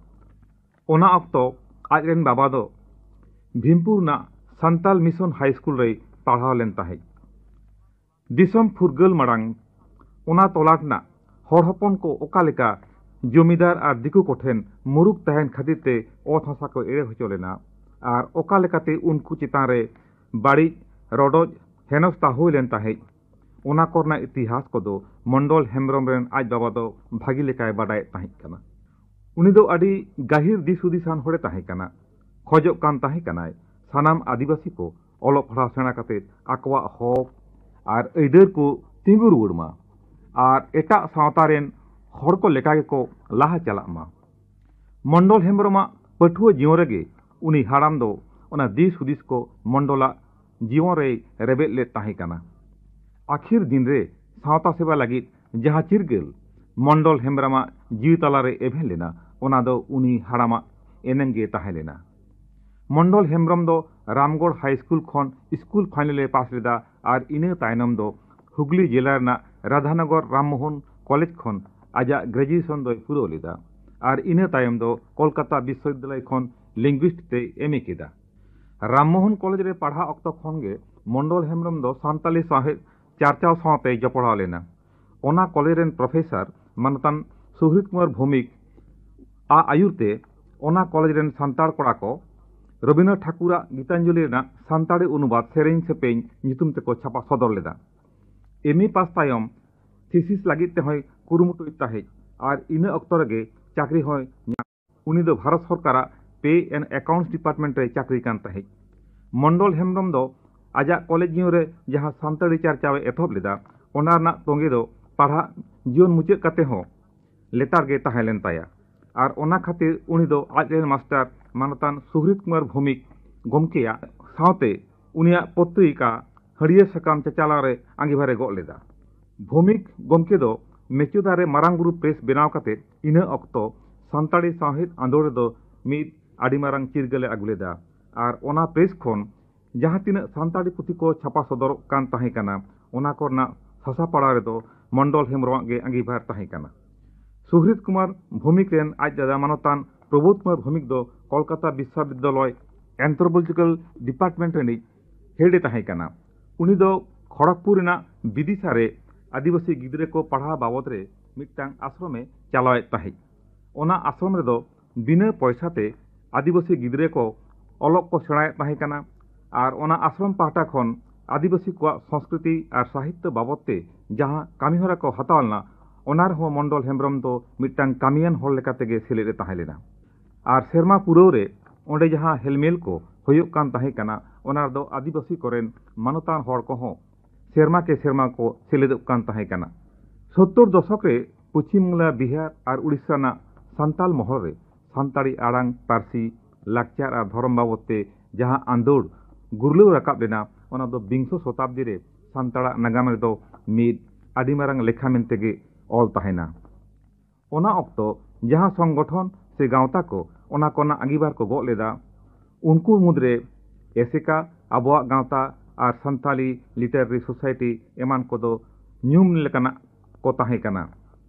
ᱚᱱᱟ ᱚᱠᱛᱚ ᱟᱡ ᱨᱮᱱ ᱵᱟᱵᱟ ᱫᱚ ᱵᱷᱤᱢᱯᱩᱨ ᱨᱮᱱᱟᱜ ᱥᱟᱱᱛᱟᱞ ᱢᱤᱥᱚᱱ ᱦᱟᱭ ᱥᱠᱩᱞ ᱨᱮᱭ ᱯᱟᱲᱦᱟᱣ ᱞᱮᱱ ᱛᱟᱦᱮᱸᱫ᱾ ᱫᱤᱥᱚᱢ ᱯᱷᱩᱨᱜᱟᱹᱞ ᱢᱟᱲᱟᱝ ᱚᱱᱟ ᱴᱚᱞᱟ ᱨᱮᱱᱟᱜ ᱦᱚᱲ ᱦᱚᱯᱚᱱ ᱠᱚ ᱚᱠᱟ ᱞᱮᱠᱟ ᱡᱚᱢᱤᱫᱟᱨ ᱟᱨ ᱫᱤᱠᱩ ᱠᱚᱴᱷᱮᱱ ᱢᱩᱨᱩᱠ ᱛᱟᱦᱮᱱ ᱠᱷᱟᱹᱛᱤᱨ ᱛᱮ ᱚᱛ ᱦᱟᱥᱟ ᱠᱚ ᱮᱲᱮ ᱦᱚᱪᱚ ᱞᱮᱱᱟ ᱟᱨ ᱚᱠᱟ ᱞᱮᱠᱟᱛᱮ ᱩᱱᱠᱩ ᱪᱮᱛᱟᱱ ᱨᱮ ᱵᱟᱹᱲᱤᱡ ᱨᱚᱰᱚᱡ ᱦᱮᱱᱚᱥᱛᱟ ᱦᱩᱭ ᱞᱮᱱ ᱛᱟᱦᱮᱸᱫ᱾ ᱚᱱᱟ ᱠᱚᱨᱮᱱᱟᱜ ᱤᱛᱤᱦᱟᱥ ᱠᱚᱫᱚ ᱢᱚᱱᱰᱚᱞ ᱦᱮᱢᱵᱨᱚᱢ ᱨᱮᱱ ᱟᱡ ᱵᱟᱵᱟ ᱫᱚ ᱵᱷᱟᱹᱜᱤ ᱞᱮᱠᱟᱭ ᱵᱟᱰᱟᱭᱮᱫ ᱛᱟᱦᱮᱸ ᱠᱟᱱᱟ᱾ ᱩᱱᱤ ᱫᱚ ᱟᱹᱰᱤ ᱜᱟᱹᱦᱤᱨ ᱫᱤᱥ ᱦᱩᱫᱤᱥᱟᱱ ᱦᱚᱲᱮ ᱛᱟᱦᱮᱸ ᱠᱟᱱᱟ᱾ ᱠᱷᱚᱡᱚᱜ ᱠᱟᱱ ᱛᱟᱦᱮᱸ ᱠᱟᱱᱟᱭ ᱥᱟᱱᱟᱢ ᱟᱹᱫᱤᱵᱟᱹᱥᱤ ᱠᱚ ᱚᱞᱚᱜ ᱯᱟᱲᱦᱟᱣ ᱥᱮᱬᱟ ᱠᱟᱛᱮ ᱟᱠᱚᱣᱟᱜ ᱦᱚᱠ ᱟᱨ ᱟᱹᱭᱫᱟᱹᱨ ᱠᱚ ᱛᱤᱸᱜᱩ ᱨᱩᱣᱟᱹᱲ ᱢᱟ ᱟᱨ ᱮᱴᱟᱜ ᱥᱟᱶᱛᱟ ᱨᱮᱱ ᱦᱚᱲ ᱠᱚ ᱞᱮᱠᱟ ᱜᱮᱠᱚ ᱞᱟᱦᱟ ᱪᱟᱞᱟᱜ ᱢᱟ᱾ ᱢᱚᱱᱰᱚᱞ ᱦᱮᱢᱵᱨᱚᱢᱟᱜ ᱯᱟᱹᱴᱷᱩᱣᱟᱹ ᱡᱤᱭᱚᱱ ᱨᱮᱜᱮ ᱩᱱᱤ ᱦᱟᱲᱟᱢ ᱫᱚ ᱚᱱᱟ ᱫᱤᱥ ᱦᱩᱫᱤᱥ ᱠᱚ ᱢᱚᱱᱰᱚᱞᱟᱜ ᱡᱤᱭᱚᱱ ᱨᱮᱭ ᱨᱮᱵᱮᱫ ᱞᱮᱫ ᱛᱟᱦᱮᱸ ᱠᱟᱱᱟ᱾ ᱟᱹᱠᱷᱤᱨ ᱫᱤᱱ ᱨᱮ ᱥᱟᱶᱛᱟ ᱥᱮᱵᱟ ᱞᱟᱹᱜᱤᱫ ᱡᱟᱦᱟᱸ ᱪᱤᱨᱜᱟᱹᱞ ᱢᱚᱱᱰᱚᱞ ᱦᱮᱢᱵᱨᱚᱢᱟᱜ ᱡᱤᱣᱤ ᱛᱟᱞᱟᱨᱮ ᱮᱵᱷᱮᱱ ᱞᱮᱱᱟ, ᱚᱱᱟ ᱫᱚ ᱩᱱᱤ ᱦᱟᱲᱟᱢᱟᱜ ᱮᱱᱮᱢ ᱜᱮ ᱛᱟᱦᱮᱸ ᱞᱮᱱᱟ᱾ ᱢᱚᱱᱰᱚᱞ ᱦᱮᱢᱵᱨᱚᱢ ᱫᱚ ᱨᱟᱢᱜᱚᱲ ᱦᱟᱭ ᱥᱠᱩᱞ ᱠᱷᱚᱱ ᱥᱠᱩᱞ ᱯᱷᱟᱭᱱᱮᱞ ᱮ ᱯᱟᱥ ᱞᱮᱫᱟ ᱟᱨ ᱤᱱᱟᱹ ᱛᱟᱭᱱᱚᱢ ᱫᱚ ᱦᱩᱜᱽᱞᱤ ᱡᱮᱞᱟ ᱨᱮᱱᱟᱜ ᱨᱟᱫᱷᱟᱱᱚᱜᱚᱨ ᱨᱟᱢᱢᱳᱦᱚᱱ ᱠᱚᱞᱮᱡᱽ ᱠᱷᱚᱱ ᱟᱡᱟᱜ ᱜᱨᱮᱡᱩᱭᱮᱥᱚᱱ ᱫᱚᱭ ᱯᱩᱨᱟᱹᱣ ᱞᱮᱫᱟ ᱟᱨ ᱤᱱᱟᱹ ᱛᱟᱭᱚᱢ ᱫᱚ ᱠᱚᱞᱠᱟᱛᱟ ᱵᱤᱥᱥᱚᱵᱤᱫᱽᱫᱟᱞᱚᱭ ᱠᱷᱚᱱ ᱞᱤᱝᱜᱩᱭᱤᱥᱴ ᱛᱮᱭ ᱮᱢ ᱮ ᱠᱮᱫᱟ᱾ ᱨᱟᱢᱢᱳᱦᱚᱱ ᱠᱚᱞᱮᱡᱽ ᱨᱮ ᱯᱟᱲᱦᱟᱣ ᱚᱠᱛᱚ ᱠᱷᱚᱱ ᱜᱮ ᱢᱚᱱᱰᱚᱞ ᱦᱮᱢᱵᱨᱚᱢ ᱫᱚ ᱥᱟᱱᱛᱟᱲᱤ ᱥᱟᱶᱦᱮᱫ ᱪᱟᱨᱪᱟᱣ ᱥᱟᱶᱛᱮᱭ ᱡᱚᱯᱲᱟᱣ ᱞᱮᱱᱟ᱾ ᱚᱱᱟ ᱠᱚᱞᱮᱡᱽ ᱨᱮᱱ ᱯᱨᱚᱯᱷᱮᱥᱚᱨ ᱢᱟᱱᱚᱛᱟᱱ ᱥᱩᱦᱨᱤᱛ ᱠᱩᱢᱟᱨ ᱵᱷᱳᱣᱢᱤᱠ ᱟᱜ ᱟᱹᱭᱩᱨ ᱛᱮ ᱚᱱᱟ ᱠᱚᱞᱮᱡᱽ ᱨᱮᱱ ᱥᱟᱱᱛᱟᱲ ᱠᱚᱲᱟ ᱠᱚ ᱨᱚᱵᱤᱱᱫᱨᱚᱱᱟᱛᱷ ᱴᱷᱟᱠᱩᱨᱟᱜ ᱜᱤᱛᱟᱧᱡᱚᱞᱤ ᱨᱮᱱᱟᱜ ᱥᱟᱱᱛᱟᱲᱤ ᱚᱱᱩᱵᱟᱫ ᱥᱮᱨᱮᱧ ᱥᱮᱯᱮᱧ ᱧᱩᱛᱩᱢ ᱛᱮᱠᱚ ᱪᱷᱟᱯᱟ ᱥᱚᱫᱚᱨ ᱞᱮᱫᱟ᱾ ᱮᱢ ᱮ ᱯᱟᱥ ᱛᱟᱭᱚᱢ ᱛᱷᱤᱥᱤᱥ ᱞᱟᱹᱜᱤᱫ ᱛᱮᱦᱚᱸᱭ ᱠᱩᱨᱩᱢᱩᱴᱩᱭᱮᱫ ᱛᱟᱦᱮᱸᱫ ᱟᱨ ᱤᱱᱟᱹ ᱚᱠᱛᱚ ᱨᱮᱜᱮ ᱪᱟᱹᱠᱨᱤ ᱦᱚᱸᱭ ᱧᱟᱢ᱾ ᱩᱱᱤ ᱫᱚ ᱵᱷᱟᱨᱚᱛ ᱥᱚᱨᱠᱟᱨᱟᱜ Pay and Accounts Department ᱨᱮᱭ ᱪᱟᱹᱠᱨᱤ ᱠᱟᱱ ᱛᱟᱦᱮᱸᱫ᱾ ᱢᱚᱱᱰᱚᱞ ᱦᱮᱢᱵᱨᱚᱢ ᱫᱚ ᱟᱡᱟᱜ ᱠᱚᱞᱮᱡᱽ ᱡᱤᱭᱚᱱ ᱨᱮ ᱡᱟᱦᱟᱸ ᱥᱟᱱᱛᱟᱲᱤ ᱪᱟᱨᱪᱟᱣ ᱮ ᱮᱛᱚᱦᱚᱵ ᱞᱮᱫᱟ, ᱚᱱᱟ ᱨᱮᱱᱟᱜ ᱛᱚᱸᱜᱮ ᱫᱚ ᱯᱟᱲᱦᱟᱜ ᱡᱤᱭᱚᱱ ᱢᱩᱪᱟᱹᱫ ᱠᱟᱛᱮ ᱦᱚᱸ ᱞᱮᱛᱟᱲ ᱜᱮ ᱛᱟᱦᱮᱸ ᱞᱮᱱ ᱛᱟᱭᱟ᱾ ᱟᱨ ᱚᱱᱟ ᱠᱷᱟᱹᱛᱤᱨ ᱩᱱᱤ ᱫᱚ ᱟᱡ ᱨᱮᱱ ᱢᱟᱥᱴᱟᱨ ᱢᱟᱱᱚᱛᱟᱱ ᱥᱩᱦᱨᱤᱛ ᱠᱩᱢᱟᱨ ᱵᱷᱳᱣᱢᱤᱠ ᱜᱚᱢᱠᱮᱭᱟᱜ ᱥᱟᱶᱛᱮ ᱩᱱᱤᱭᱟᱜ ᱯᱚᱛᱨᱤᱠᱟ ᱦᱟᱹᱨᱭᱟᱹᱲ ᱥᱟᱠᱟᱢ ᱪᱟᱪᱟᱞᱟᱣ ᱨᱮ ᱟᱸᱜᱤᱵᱷᱟᱨ ᱮ ᱜᱚᱜ ᱞᱮᱫᱟ᱾ ᱵᱷᱳᱣᱢᱤᱠ ᱜᱚᱢᱠᱮ ᱫᱚ ᱢᱮᱪᱩᱫᱟ ᱨᱮ ᱢᱟᱨᱟᱝ ᱵᱩᱨᱩ ᱯᱨᱮᱥ ᱵᱮᱱᱟᱣ ᱠᱟᱛᱮ ᱤᱱᱟᱹ ᱚᱠᱛᱚ ᱥᱟᱱᱛᱟᱲᱤ ᱥᱟᱶᱦᱮᱫ ᱟᱸᱫᱳᱲ ᱨᱮᱫᱚ ᱢᱤᱫ ᱟᱹᱰᱤ ᱢᱟᱨᱟᱝ ᱪᱤᱨᱜᱟᱹᱞ ᱮ ᱟᱹᱜᱩ ᱞᱮᱫᱟ᱾ ᱟᱨ ᱚᱱᱟ ᱯᱨᱮᱥ ᱠᱷᱚᱱ ᱡᱟᱦᱟᱸ ᱛᱤᱱᱟᱹᱜ ᱥᱟᱱᱛᱟᱲᱤ ᱯᱩᱛᱷᱤ ᱠᱚ ᱪᱷᱟᱯᱟ ᱥᱚᱫᱚᱨᱚᱜ ᱠᱟᱱ ᱛᱟᱦᱮᱸ ᱠᱟᱱᱟ, ᱚᱱᱟ ᱠᱚᱨᱮᱱᱟᱜ ᱥᱟᱥᱟᱯᱟᱲᱟᱣ ᱨᱮᱫᱚ ᱢᱚᱱᱰᱚᱞ ᱦᱮᱢᱵᱨᱚᱢᱟᱜ ᱜᱮ ᱟᱸᱜᱤᱵᱷᱟᱨ ᱛᱟᱦᱮᱸ ᱠᱟᱱᱟ᱾ ᱥᱩᱦᱨᱤᱛ ᱠᱩᱢᱟᱨ ᱵᱷᱳᱣᱢᱤᱠ ᱨᱮᱱ ᱟᱡ ᱫᱟᱫᱟ ᱢᱟᱱᱚᱛᱟᱱ ᱯᱨᱚᱵᱳᱫᱷ ᱠᱩᱢᱟᱨ ᱵᱷᱳᱣᱢᱤᱠ ᱫᱚ ᱠᱚᱞᱠᱟᱛᱟ ᱵᱤᱥᱥᱚᱵᱤᱫᱽᱫᱟᱞᱚᱭ Anthropological Department ᱨᱤᱱᱤᱡ ᱦᱮᱰ ᱮ ᱛᱟᱦᱮᱸ ᱠᱟᱱᱟ᱾ ᱩᱱᱤ ᱫᱚ ᱠᱷᱚᱲᱚᱜᱽᱯᱩᱨ ᱨᱮᱱᱟᱜ ᱵᱤᱫᱤᱥᱟ ᱨᱮ ᱟᱹᱫᱤᱵᱟᱹᱥᱤ ᱜᱤᱫᱽᱨᱟᱹ ᱠᱚ ᱯᱟᱲᱦᱟᱣ ᱵᱟᱵᱚᱫ ᱨᱮ ᱢᱤᱫᱴᱟᱝ ᱟᱥᱨᱚᱢ ᱮ ᱪᱟᱞᱟᱣᱮᱫ ᱛᱟᱦᱮᱸᱫ᱾ ᱚᱱᱟ ᱟᱥᱨᱚᱢ ᱨᱮᱫᱚ ᱵᱤᱱᱟᱹ ᱯᱚᱭᱥᱟ ᱛᱮ ᱟᱹᱫᱤᱵᱟᱹᱥᱤ ᱜᱤᱫᱽᱨᱟᱹ ᱠᱚ ᱚᱞᱚᱜ ᱠᱚ ᱥᱮᱬᱟᱭᱮᱫ ᱛᱟᱦᱮᱸ ᱠᱟᱱᱟ ᱟᱨ ᱚᱱᱟ ᱟᱥᱨᱚᱢ ᱯᱟᱦᱴᱟ ᱠᱷᱚᱱ ᱟᱹᱫᱤᱵᱟᱹᱥᱤ ᱠᱚᱣᱟᱜ ᱥᱚᱸᱥᱠᱨᱤᱛᱤ ᱟᱨ ᱥᱟᱦᱤᱛᱭᱚ ᱵᱟᱵᱚᱫ ᱛᱮ ᱡᱟᱦᱟᱸ ᱠᱟᱹᱢᱤᱦᱚᱨᱟ ᱠᱚ ᱦᱟᱛᱟᱣ ᱞᱮᱱᱟ, ᱚᱱᱟ ᱨᱮᱦᱚᱸ ᱢᱚᱱᱰᱚᱞ ᱦᱮᱢᱵᱨᱚᱢ ᱫᱚ ᱢᱤᱫᱴᱟᱝ ᱠᱟᱹᱢᱤᱭᱟᱱ ᱦᱚᱲ ᱞᱮᱠᱟ ᱛᱮᱜᱮ ᱥᱮᱞᱮᱫ ᱮ ᱛᱟᱦᱮᱸ ᱞᱮᱱᱟ᱾ ᱟᱨ ᱥᱮᱨᱢᱟ ᱯᱩᱨᱟᱹᱣ ᱨᱮ ᱚᱸᱰᱮ ᱡᱟᱦᱟᱸ ᱦᱮᱞᱢᱮᱞ ᱠᱚ ᱦᱩᱭᱩᱜ ᱠᱟᱱ ᱛᱟᱦᱮᱸ ᱠᱟᱱᱟ, ᱚᱱᱟ ᱨᱮᱫᱚ ᱟᱹᱫᱤᱵᱟᱹᱥᱤ ᱠᱚᱨᱮᱱ ᱢᱟᱱᱚᱛᱟᱱ ᱦᱚᱲ ᱠᱚᱦᱚᱸ ᱥᱮᱨᱢᱟ ᱠᱮ ᱥᱮᱨᱢᱟ ᱠᱚ ᱥᱮᱞᱮᱫᱚᱜ ᱠᱟᱱ ᱛᱟᱦᱮᱸ ᱠᱟᱱᱟ᱾ ᱥᱳᱛᱛᱳᱨ ᱫᱚᱥᱚᱠ ᱨᱮ ᱯᱚᱪᱷᱤᱢ ᱵᱟᱝᱞᱟ, ᱵᱤᱦᱟᱨ ᱟᱨ ᱩᱲᱤᱥᱥᱟ ᱨᱮᱱᱟᱜ ᱥᱟᱱᱛᱟᱞ ᱢᱚᱦᱚᱞ ᱨᱮ ᱥᱟᱱᱛᱟᱲᱤ ᱟᱲᱟᱝ, ᱯᱟᱹᱨᱥᱤ, ᱞᱟᱠᱪᱟᱨ ᱟᱨ ᱫᱷᱚᱨᱚᱢ ᱵᱟᱵᱚᱫ ᱛᱮ ᱡᱟᱦᱟᱸ ᱟᱸᱫᱳᱲ ᱜᱩᱨᱞᱟᱹᱣ ᱨᱟᱠᱟᱵ ᱞᱮᱱᱟ, ᱚᱱᱟ ᱫᱚ ᱵᱤᱝᱥᱚ ᱥᱚᱛᱟᱵᱫᱤ ᱨᱮ ᱥᱟᱱᱛᱟᱲᱟᱜ ᱱᱟᱜᱟᱢ ᱨᱮᱫᱚ ᱢᱤᱫ ᱟᱹᱰᱤ ᱢᱟᱨᱟᱝ ᱞᱮᱠᱷᱟ ᱢᱮᱱᱛᱮ ᱜᱮ ᱚᱞ ᱛᱟᱦᱮᱱᱟ᱾ ᱚᱱᱟ ᱚᱠᱛᱚ ᱡᱟᱦᱟᱸ ᱥᱚᱝᱜᱚᱴᱷᱚᱱ ᱥᱮ ᱜᱟᱶᱛᱟ ᱠᱚ ᱚᱱᱟ ᱠᱚᱨᱮᱱᱟᱜ ᱟᱸᱜᱤᱵᱷᱟᱨ ᱠᱚ ᱜᱚᱜ ᱞᱮᱫᱟ, ᱩᱱᱠᱩ ᱢᱩᱫᱽᱨᱮ ᱮᱥᱮᱠᱟ, ᱟᱵᱚᱣᱟᱜ ᱜᱟᱶᱛᱟ ᱟᱨ ᱥᱟᱱᱛᱟᱞᱤ ᱞᱤᱴᱟᱨᱟᱨᱤ ᱥᱳᱥᱟᱭᱴᱤ ᱮᱢᱟᱱ ᱠᱚᱫᱚ ᱧᱩᱢ ᱞᱮᱠᱟᱱᱟᱜ ᱠᱚ ᱛᱟᱦᱮᱸ ᱠᱟᱱᱟ᱾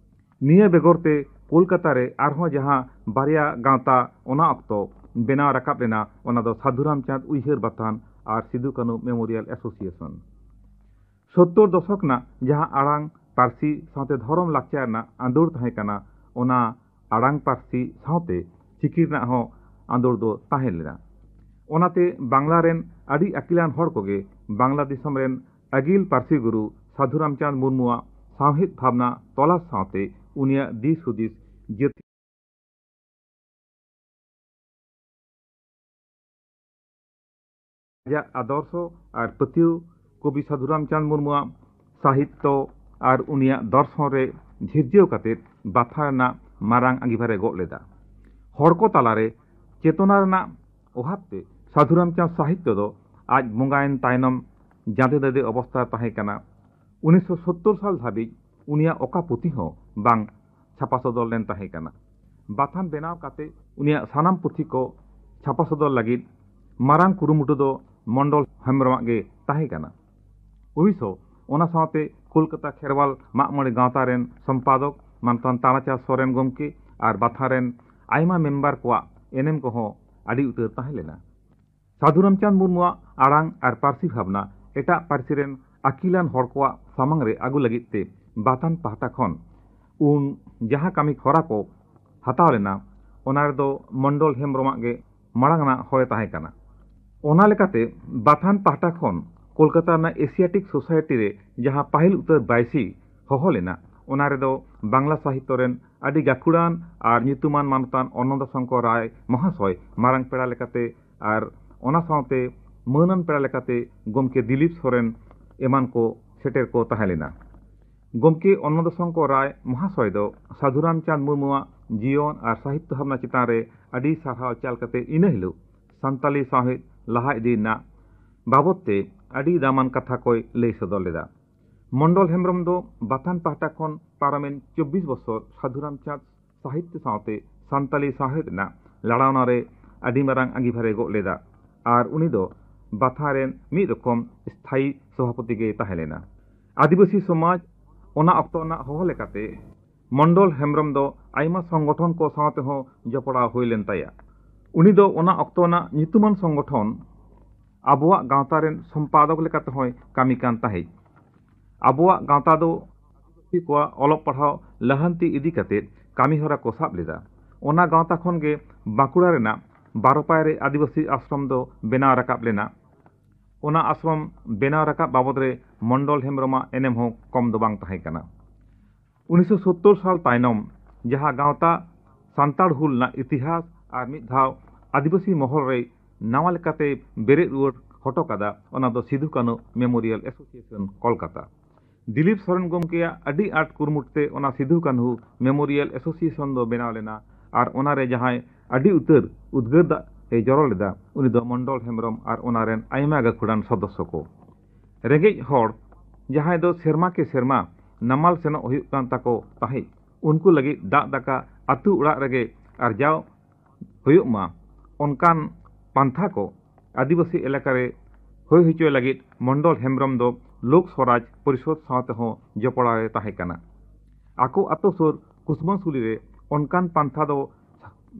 ᱱᱤᱭᱟᱹ ᱵᱮᱜᱚᱨ ᱛᱮ ᱠᱳᱞᱠᱟᱛᱟ ᱨᱮ ᱟᱨᱦᱚᱸ ᱡᱟᱦᱟᱸ ᱵᱟᱨᱭᱟ ᱜᱟᱶᱛᱟ ᱚᱱᱟ ᱚᱠᱛᱚ ᱵᱮᱱᱟᱣ ᱨᱟᱠᱟᱵ ᱞᱮᱱᱟ, ᱚᱱᱟ ᱫᱚ ᱥᱟᱹᱫᱷᱩ ᱨᱟᱢᱪᱟᱸᱫᱽ ᱩᱭᱦᱟᱹᱨ ᱵᱟᱛᱷᱟᱱ ᱟᱨ ᱥᱤᱫᱩ ᱠᱟᱹᱱᱦᱩ ᱢᱮᱢᱳᱨᱤᱭᱟᱞ ᱮᱥᱳᱥᱤᱭᱮᱥᱚᱱ᱾ ᱥᱳᱛᱛᱳᱨ ᱫᱚᱥᱚᱠ ᱨᱮᱱᱟᱜ ᱡᱟᱦᱟᱸ ᱟᱲᱟᱝ, ᱯᱟᱹᱨᱥᱤ ᱥᱟᱶᱛᱮ ᱫᱷᱚᱨᱚᱢ ᱞᱟᱠᱪᱟᱨ ᱨᱮᱱᱟᱜ ᱟᱸᱫᱳᱲ ᱛᱟᱦᱮᱸ ᱠᱟᱱᱟ, ᱚᱱᱟ ᱟᱲᱟᱝ, ᱯᱟᱹᱨᱥᱤ ᱥᱟᱶᱛᱮ ᱪᱤᱠᱤ ᱨᱮᱱᱟᱜ ᱦᱚᱸ ᱟᱸᱫᱳᱲ ᱫᱚ ᱛᱟᱦᱮᱸ ᱞᱮᱱᱟ᱾ ᱚᱱᱟᱛᱮ ᱵᱟᱝᱞᱟ ᱨᱮᱱ ᱟᱹᱰᱤ ᱟᱹᱠᱤᱞᱟᱱ ᱦᱚᱲ ᱠᱚᱜᱮ ᱵᱟᱝᱞᱟ ᱫᱤᱥᱚᱢ ᱨᱮᱱ ᱟᱹᱜᱤᱞ ᱯᱟᱹᱨᱥᱤ ᱜᱩᱨᱩ ᱥᱟᱹᱫᱷᱩ ᱨᱟᱢᱪᱟᱸᱫᱽ ᱢᱩᱨᱢᱩᱣᱟᱜ ᱥᱟᱶᱦᱮᱫ ᱵᱷᱟᱵᱽᱱᱟ ᱛᱚᱞᱟᱥ ᱥᱟᱶᱛᱮ ᱩᱱᱤᱭᱟᱜ ᱫᱤᱥ ᱦᱩᱫᱤᱥ ᱡᱟᱹᱛᱤ ᱟᱡᱟᱜ ᱟᱫᱚᱨᱥᱚ ᱟᱨ ᱯᱟᱹᱛᱭᱟᱹᱣ ᱠᱚᱵᱤ ᱥᱟᱹᱫᱷᱩ ᱨᱟᱢᱪᱟᱸᱫᱽ ᱢᱩᱨᱢᱩᱣᱟᱜ ᱥᱟᱦᱤᱛᱛᱚ ᱟᱨ ᱩᱱᱤᱭᱟᱜ ᱫᱚᱨᱥᱚᱱ ᱨᱮ ᱡᱷᱤᱨᱡᱟᱹᱣ ᱠᱟᱛᱮ ᱵᱟᱛᱷᱟ ᱨᱮᱱᱟᱜ ᱢᱟᱨᱟᱝ ᱟᱸᱜᱤᱵᱷᱟᱨᱮ ᱜᱚᱜ ᱞᱮᱫᱟ᱾ ᱦᱚᱲ ᱠᱚ ᱛᱟᱞᱟᱨᱮ ᱪᱮᱛᱚᱱᱟ ᱨᱮᱱᱟᱜ ᱚᱵᱷᱟᱵᱽ ᱛᱮ ᱥᱟᱹᱫᱷᱩ ᱨᱟᱢᱪᱟᱸᱫᱽ ᱥᱟᱦᱤᱛᱛᱚ ᱫᱚ ᱟᱡ ᱵᱚᱸᱜᱟᱭᱮᱱ ᱛᱟᱭᱱᱚᱢ ᱡᱟᱸᱫᱮ ᱫᱟᱸᱫᱮ ᱚᱵᱚᱥᱛᱟ ᱛᱟᱦᱮᱸ ᱠᱟᱱᱟ᱾ ᱩᱱᱤᱥᱥᱚ ᱥᱳᱛᱛᱳᱨ ᱥᱟᱞ ᱫᱷᱟᱹᱵᱤᱡ ᱩᱱᱤᱭᱟᱜ ᱚᱠᱟ ᱯᱩᱛᱷᱤ ᱦᱚᱸ ᱵᱟᱝ ᱪᱷᱟᱯᱟ ᱥᱚᱫᱚᱨ ᱞᱮᱱ ᱛᱟᱦᱮᱸ ᱠᱟᱱᱟ᱾ ᱵᱟᱛᱷᱟᱱ ᱵᱮᱱᱟᱣ ᱠᱟᱛᱮ ᱩᱱᱤᱭᱟᱜ ᱥᱟᱱᱟᱢ ᱯᱩᱛᱷᱤ ᱠᱚ ᱪᱷᱟᱯᱟ ᱥᱚᱫᱚᱨ ᱞᱟᱹᱜᱤᱫ ᱢᱟᱨᱟᱝ ᱠᱩᱨᱩᱢᱩᱴᱩ ᱫᱚ ᱢᱚᱱᱰᱚᱞ ᱦᱮᱢᱵᱨᱚᱢᱟᱜ ᱜᱮ ᱛᱟᱦᱮᱸ ᱠᱟᱱᱟ᱾ ᱚᱵᱚᱥᱥᱚ ᱚᱱᱟ ᱥᱟᱶᱛᱮ ᱠᱳᱞᱠᱟᱛᱟ ᱠᱷᱮᱨᱣᱟᱞ ᱢᱟᱜ ᱢᱚᱬᱮ ᱜᱟᱶᱛᱟ ᱨᱮᱱ ᱥᱚᱢᱯᱟᱫᱚᱠ ᱢᱟᱱᱚᱛᱟᱱ ᱛᱟᱨᱟᱪᱟᱸᱫᱽ ᱥᱚᱨᱮᱱ ᱜᱚᱢᱠᱮ ᱟᱨ ᱵᱟᱛᱷᱟᱱ ᱨᱮᱱ ᱟᱭᱢᱟ ᱢᱮᱢᱵᱟᱨ ᱠᱚᱣᱟᱜ ᱮᱱᱮᱢ ᱠᱚᱦᱚᱸ ᱟᱹᱰᱤ ᱩᱛᱟᱹᱨ ᱛᱟᱦᱮᱸ ᱞᱮᱱᱟ᱾ ᱥᱟᱹᱫᱷᱩ ᱨᱟᱢᱪᱟᱸᱫᱽ ᱢᱩᱨᱢᱩᱣᱟᱜ ᱟᱲᱟᱝ ᱟᱨ ᱯᱟᱹᱨᱥᱤ ᱵᱷᱟᱵᱽᱱᱟ ᱮᱴᱟᱜ ᱯᱟᱹᱨᱥᱤ ᱨᱮᱱ ᱟᱹᱠᱤᱞᱟᱱ ᱦᱚᱲ ᱠᱚᱣᱟᱜ ᱥᱟᱢᱟᱝ ᱨᱮ ᱟᱹᱜᱩ ᱞᱟᱹᱜᱤᱫ ᱛᱮ ᱵᱟᱛᱷᱟᱱ ᱯᱟᱦᱴᱟ ᱠᱷᱚᱱ ᱩᱱ ᱡᱟᱦᱟᱸ ᱠᱟᱹᱢᱤ ᱦᱚᱨᱟ ᱠᱚ ᱦᱟᱛᱟᱣ ᱞᱮᱱᱟ, ᱚᱱᱟ ᱨᱮᱫᱚ ᱢᱚᱱᱰᱚᱞ ᱦᱮᱢᱵᱨᱚᱢᱟᱜ ᱜᱮ ᱢᱟᱲᱟᱝ ᱟᱱᱟᱜ ᱦᱚᱭ ᱛᱟᱦᱮᱸ ᱠᱟᱱᱟ᱾ ᱚᱱᱟ ᱞᱮᱠᱟᱛᱮ ᱵᱟᱛᱷᱟᱱ ᱯᱟᱦᱴᱟ ᱠᱷᱚᱱ ᱠᱳᱞᱠᱟᱛᱟ ᱨᱮᱱᱟᱜ ᱮᱥᱤᱭᱟᱴᱤᱠ ᱥᱳᱥᱟᱭᱴᱤ ᱨᱮ ᱡᱟᱦᱟᱸ ᱯᱟᱹᱦᱤᱞ ᱩᱛᱟᱹᱨ ᱵᱟᱭᱥᱤ ᱦᱚᱦᱚ ᱞᱮᱱᱟ, ᱚᱱᱟ ᱨᱮᱫᱚ ᱵᱟᱝᱞᱟ ᱥᱟᱦᱤᱛᱛᱚ ᱨᱮᱱ ᱟᱹᱰᱤ ᱜᱟᱹᱠᱷᱩᱲᱟᱱ ᱟᱨ ᱧᱩᱛᱩᱢᱟᱱ ᱢᱟᱱᱚᱛᱟᱱ ᱚᱱᱱᱚᱫᱟ ᱥᱚᱝᱠᱚᱨ ᱨᱟᱭ ᱢᱚᱦᱟᱥᱚᱭ ᱢᱟᱨᱟᱝ ᱯᱮᱲᱟ ᱞᱮᱠᱟᱛᱮ ᱟᱨ ᱚᱱᱟ ᱥᱟᱶᱛᱮ ᱢᱟᱹᱱᱟᱱ ᱯᱮᱲᱟ ᱞᱮᱠᱟᱛᱮ ᱜᱚᱢᱠᱮ ᱫᱤᱞᱤᱯ ᱥᱚᱨᱮᱱ ᱮᱢᱟᱱ ᱠᱚ ᱥᱮᱴᱮᱨ ᱠᱚ ᱛᱟᱦᱮᱸ ᱞᱮᱱᱟ᱾ ᱜᱚᱢᱠᱮ ᱚᱱᱱᱚᱫᱟ ᱥᱚᱝᱠᱚᱨ ᱨᱟᱭ ᱢᱚᱦᱟᱥᱚᱭ ᱫᱚ ᱥᱟᱹᱫᱷᱩ ᱨᱟᱢᱪᱟᱸᱫᱽ ᱢᱩᱨᱢᱩᱣᱟᱜ ᱡᱤᱭᱚᱱ ᱟᱨ ᱥᱟᱦᱤᱛᱛᱚ ᱵᱷᱟᱵᱽᱱᱟ ᱪᱮᱛᱟᱱ ᱨᱮ ᱟᱹᱰᱤ ᱥᱟᱨᱦᱟᱣ ᱪᱟᱞ ᱠᱟᱛᱮ ᱤᱱᱟᱹ ᱦᱤᱞᱳᱜ ᱥᱟᱱᱛᱟᱞᱤ ᱥᱟᱶᱦᱮᱫ ᱞᱟᱦᱟ ᱤᱫᱤ ᱨᱮᱱᱟᱜ ᱵᱟᱵᱚᱫ ᱛᱮ ᱟᱹᱰᱤ ᱫᱟᱢᱟᱱ ᱠᱟᱛᱷᱟ ᱠᱚᱭ ᱞᱟᱹᱭ ᱥᱚᱫᱚᱨ ᱞᱮᱫᱟ᱾ ᱢᱚᱱᱰᱚᱞ ᱦᱮᱢᱵᱨᱚᱢ ᱫᱚ ᱵᱟᱛᱷᱟᱱ ᱯᱟᱦᱴᱟ ᱠᱷᱚᱱ ᱯᱟᱨᱚᱢᱮᱱ ᱪᱚᱵᱵᱤᱥ ᱵᱚᱪᱷᱚᱨ ᱥᱟᱹᱫᱷᱩ ᱨᱟᱢᱪᱟᱸᱫᱽ ᱥᱟᱦᱤᱛᱛᱚ ᱥᱟᱶᱛᱮ ᱥᱟᱱᱛᱟᱞᱤ ᱥᱟᱶᱦᱮᱫ ᱨᱮᱱᱟᱜ ᱞᱟᱲᱟᱣᱱᱟ ᱨᱮ ᱟᱹᱰᱤ ᱢᱟᱨᱟᱝ ᱟᱸᱜᱤᱵᱷᱟᱨᱮ ᱜᱚᱜ ᱞᱮᱫᱟ ᱟᱨ ᱩᱱᱤ ᱫᱚ ᱵᱟᱛᱷᱟᱱ ᱨᱮᱱ ᱢᱤᱫ ᱨᱚᱠᱚᱢ ᱥᱛᱷᱟᱭᱤ ᱥᱚᱵᱷᱟᱯᱚᱛᱤ ᱜᱮᱭ ᱛᱟᱦᱮᱸ ᱞᱮᱱᱟ᱾ ᱟᱹᱫᱤᱵᱟᱹᱥᱤ ᱥᱚᱢᱟᱡᱽ ᱚᱱᱟ ᱚᱠᱛᱚ ᱨᱮᱱᱟᱜ ᱦᱚᱦᱚ ᱞᱮᱠᱟᱛᱮ ᱢᱚᱱᱰᱚᱞ ᱦᱮᱢᱵᱨᱚᱢ ᱫᱚ ᱟᱭᱢᱟ ᱥᱚᱝᱜᱚᱴᱷᱚᱱ ᱠᱚ ᱥᱟᱶ ᱛᱮᱦᱚᱸ ᱡᱚᱯᱲᱟᱣ ᱦᱩᱭ ᱞᱮᱱ ᱛᱟᱭᱟ᱾ ᱩᱱᱤ ᱫᱚ ᱚᱱᱟ ᱚᱠᱛᱚ ᱨᱮᱱᱟᱜ ᱧᱩᱛᱩᱢᱟᱱ ᱥᱚᱝᱜᱚᱴᱷᱚᱱ ᱟᱵᱚᱣᱟᱜ ᱜᱟᱶᱛᱟ ᱨᱮᱱ ᱥᱚᱢᱯᱟᱫᱚᱠ ᱞᱮᱠᱟ ᱛᱮᱦᱚᱸᱭ ᱠᱟᱹᱢᱤ ᱠᱟᱱ ᱛᱟᱦᱮᱸᱫ᱾ ᱟᱵᱚᱣᱟᱜ ᱜᱟᱶᱛᱟ ᱫᱚ ᱟᱹᱫᱤᱵᱟᱹᱥᱤ ᱠᱚᱣᱟᱜ ᱚᱞᱚᱜ ᱯᱟᱲᱦᱟᱣ ᱞᱟᱦᱟᱱᱛᱤ ᱤᱫᱤ ᱠᱟᱛᱮ ᱠᱟᱹᱢᱤ ᱦᱚᱨᱟ ᱠᱚ ᱥᱟᱵ ᱞᱮᱫᱟ᱾ ᱚᱱᱟ ᱜᱟᱶᱛᱟ ᱠᱷᱚᱱ ᱜᱮ ᱵᱟᱸᱠᱩᱲᱟ ᱨᱮᱱᱟᱜ ᱵᱟᱨᱚᱯᱟᱭ ᱨᱮ ᱟᱹᱫᱤᱵᱟᱹᱥᱤ ᱟᱥᱨᱚᱢ ᱫᱚ ᱵᱮᱱᱟᱣ ᱨᱟᱠᱟᱵ ᱞᱮᱱᱟ᱾ ᱚᱱᱟ ᱟᱥᱨᱚᱢ ᱵᱮᱱᱟᱣ ᱨᱟᱠᱟᱵ ᱵᱟᱵᱚᱫ ᱨᱮ ᱢᱚᱱᱰᱚᱞ ᱦᱮᱢᱵᱨᱚᱢᱟᱜ ᱮᱱᱮᱢ ᱦᱚᱸ ᱠᱚᱢ ᱫᱚ ᱵᱟᱝ ᱛᱟᱦᱮᱸ ᱠᱟᱱᱟ᱾ ᱩᱱᱤᱥᱥᱚ ᱥᱳᱛᱛᱳᱨ ᱥᱟᱞ ᱛᱟᱭᱱᱚᱢ ᱡᱟᱦᱟᱸ ᱜᱟᱶᱛᱟ ᱥᱟᱱᱛᱟᱲ ᱦᱩᱞ ᱨᱮᱱᱟᱜ ᱤᱛᱤᱦᱟᱥ ᱟᱨ ᱢᱤᱫ ᱫᱷᱟᱣ ᱟᱹᱫᱤᱵᱟᱹᱥᱤ ᱢᱚᱦᱚᱞ ᱨᱮ ᱱᱟᱣᱟ ᱞᱮᱠᱟᱛᱮ ᱵᱮᱨᱮᱫ ᱨᱩᱣᱟᱹᱲ ᱦᱚᱴᱚ ᱠᱟᱫᱟ, ᱚᱱᱟ ᱫᱚ ᱥᱤᱫᱷᱩ ᱠᱟᱹᱱᱦᱩ ᱢᱮᱢᱳᱨᱤᱭᱟᱞ ᱮᱥᱳᱥᱤᱭᱮᱥᱚᱱ ᱠᱚᱞᱠᱟᱛᱟ᱾ ᱫᱤᱞᱤᱯ ᱥᱚᱨᱮᱱ ᱜᱚᱢᱠᱮᱭᱟᱜ ᱟᱹᱰᱤ ᱟᱸᱴ ᱠᱩᱨᱩᱢᱩᱴᱩ ᱛᱮ ᱚᱱᱟ ᱥᱤᱫᱷᱩ ᱠᱟᱹᱱᱦᱩ ᱢᱮᱢᱳᱨᱤᱭᱟᱞ ᱮᱥᱳᱥᱤᱭᱮᱥᱚᱱ ᱫᱚ ᱵᱮᱱᱟᱣ ᱞᱮᱱᱟ ᱟᱨ ᱚᱱᱟᱨᱮ ᱡᱟᱦᱟᱸᱭ ᱟᱹᱰᱤ ᱩᱛᱟᱹᱨ ᱩᱫᱽᱜᱟᱹᱨ ᱫᱟᱜ ᱮ ᱡᱚᱨᱚ ᱞᱮᱫᱟ, ᱩᱱᱤ ᱫᱚ ᱢᱚᱱᱰᱚᱞ ᱦᱮᱢᱵᱨᱚᱢ ᱟᱨ ᱚᱱᱟ ᱨᱮᱱ ᱟᱭᱢᱟ ᱜᱟᱹᱠᱷᱩᱲᱟᱱ ᱥᱚᱫᱚᱥᱥᱚ ᱠᱚ᱾ ᱨᱮᱸᱜᱮᱡ ᱦᱚᱲ ᱡᱟᱦᱟᱸᱭ ᱫᱚ ᱥᱮᱨᱢᱟ ᱠᱮ ᱥᱮᱨᱢᱟ ᱱᱟᱢᱟᱞ ᱥᱮᱱᱚᱜ ᱦᱩᱭᱩᱜ ᱠᱟᱱ ᱛᱟᱠᱚ ᱛᱟᱦᱮᱸᱫ, ᱩᱱᱠᱩ ᱞᱟᱹᱜᱤᱫ ᱫᱟᱜ ᱫᱟᱠᱟ ᱟᱹᱛᱩ ᱚᱲᱟᱜ ᱨᱮᱜᱮ ᱟᱨᱡᱟᱣ ᱦᱩᱭᱩᱜ ᱢᱟ, ᱚᱱᱠᱟᱱ ᱯᱟᱱᱛᱷᱟ ᱠᱚ ᱟᱹᱫᱤᱵᱟᱹᱥᱤ ᱮᱞᱟᱠᱟ ᱨᱮ ᱦᱩᱭ ᱦᱚᱪᱚᱭ ᱞᱟᱹᱜᱤᱫ ᱢᱚᱱᱰᱚᱞ ᱦᱮᱢᱵᱨᱚᱢ ᱫᱚ ᱞᱳᱠ ᱥᱚᱨᱟᱡᱽ ᱯᱚᱨᱤᱥᱚᱫᱽ ᱥᱟᱶ ᱛᱮᱦᱚᱸ ᱡᱚᱯᱲᱟᱣ ᱮ ᱛᱟᱦᱮᱸ ᱠᱟᱱᱟ᱾ ᱟᱠᱚ ᱟᱛᱳ ᱥᱩᱨ ᱠᱩᱥᱢᱟᱥᱩᱞᱤ ᱨᱮ ᱚᱱᱠᱟᱱ ᱯᱟᱱᱛᱷᱟ ᱫᱚ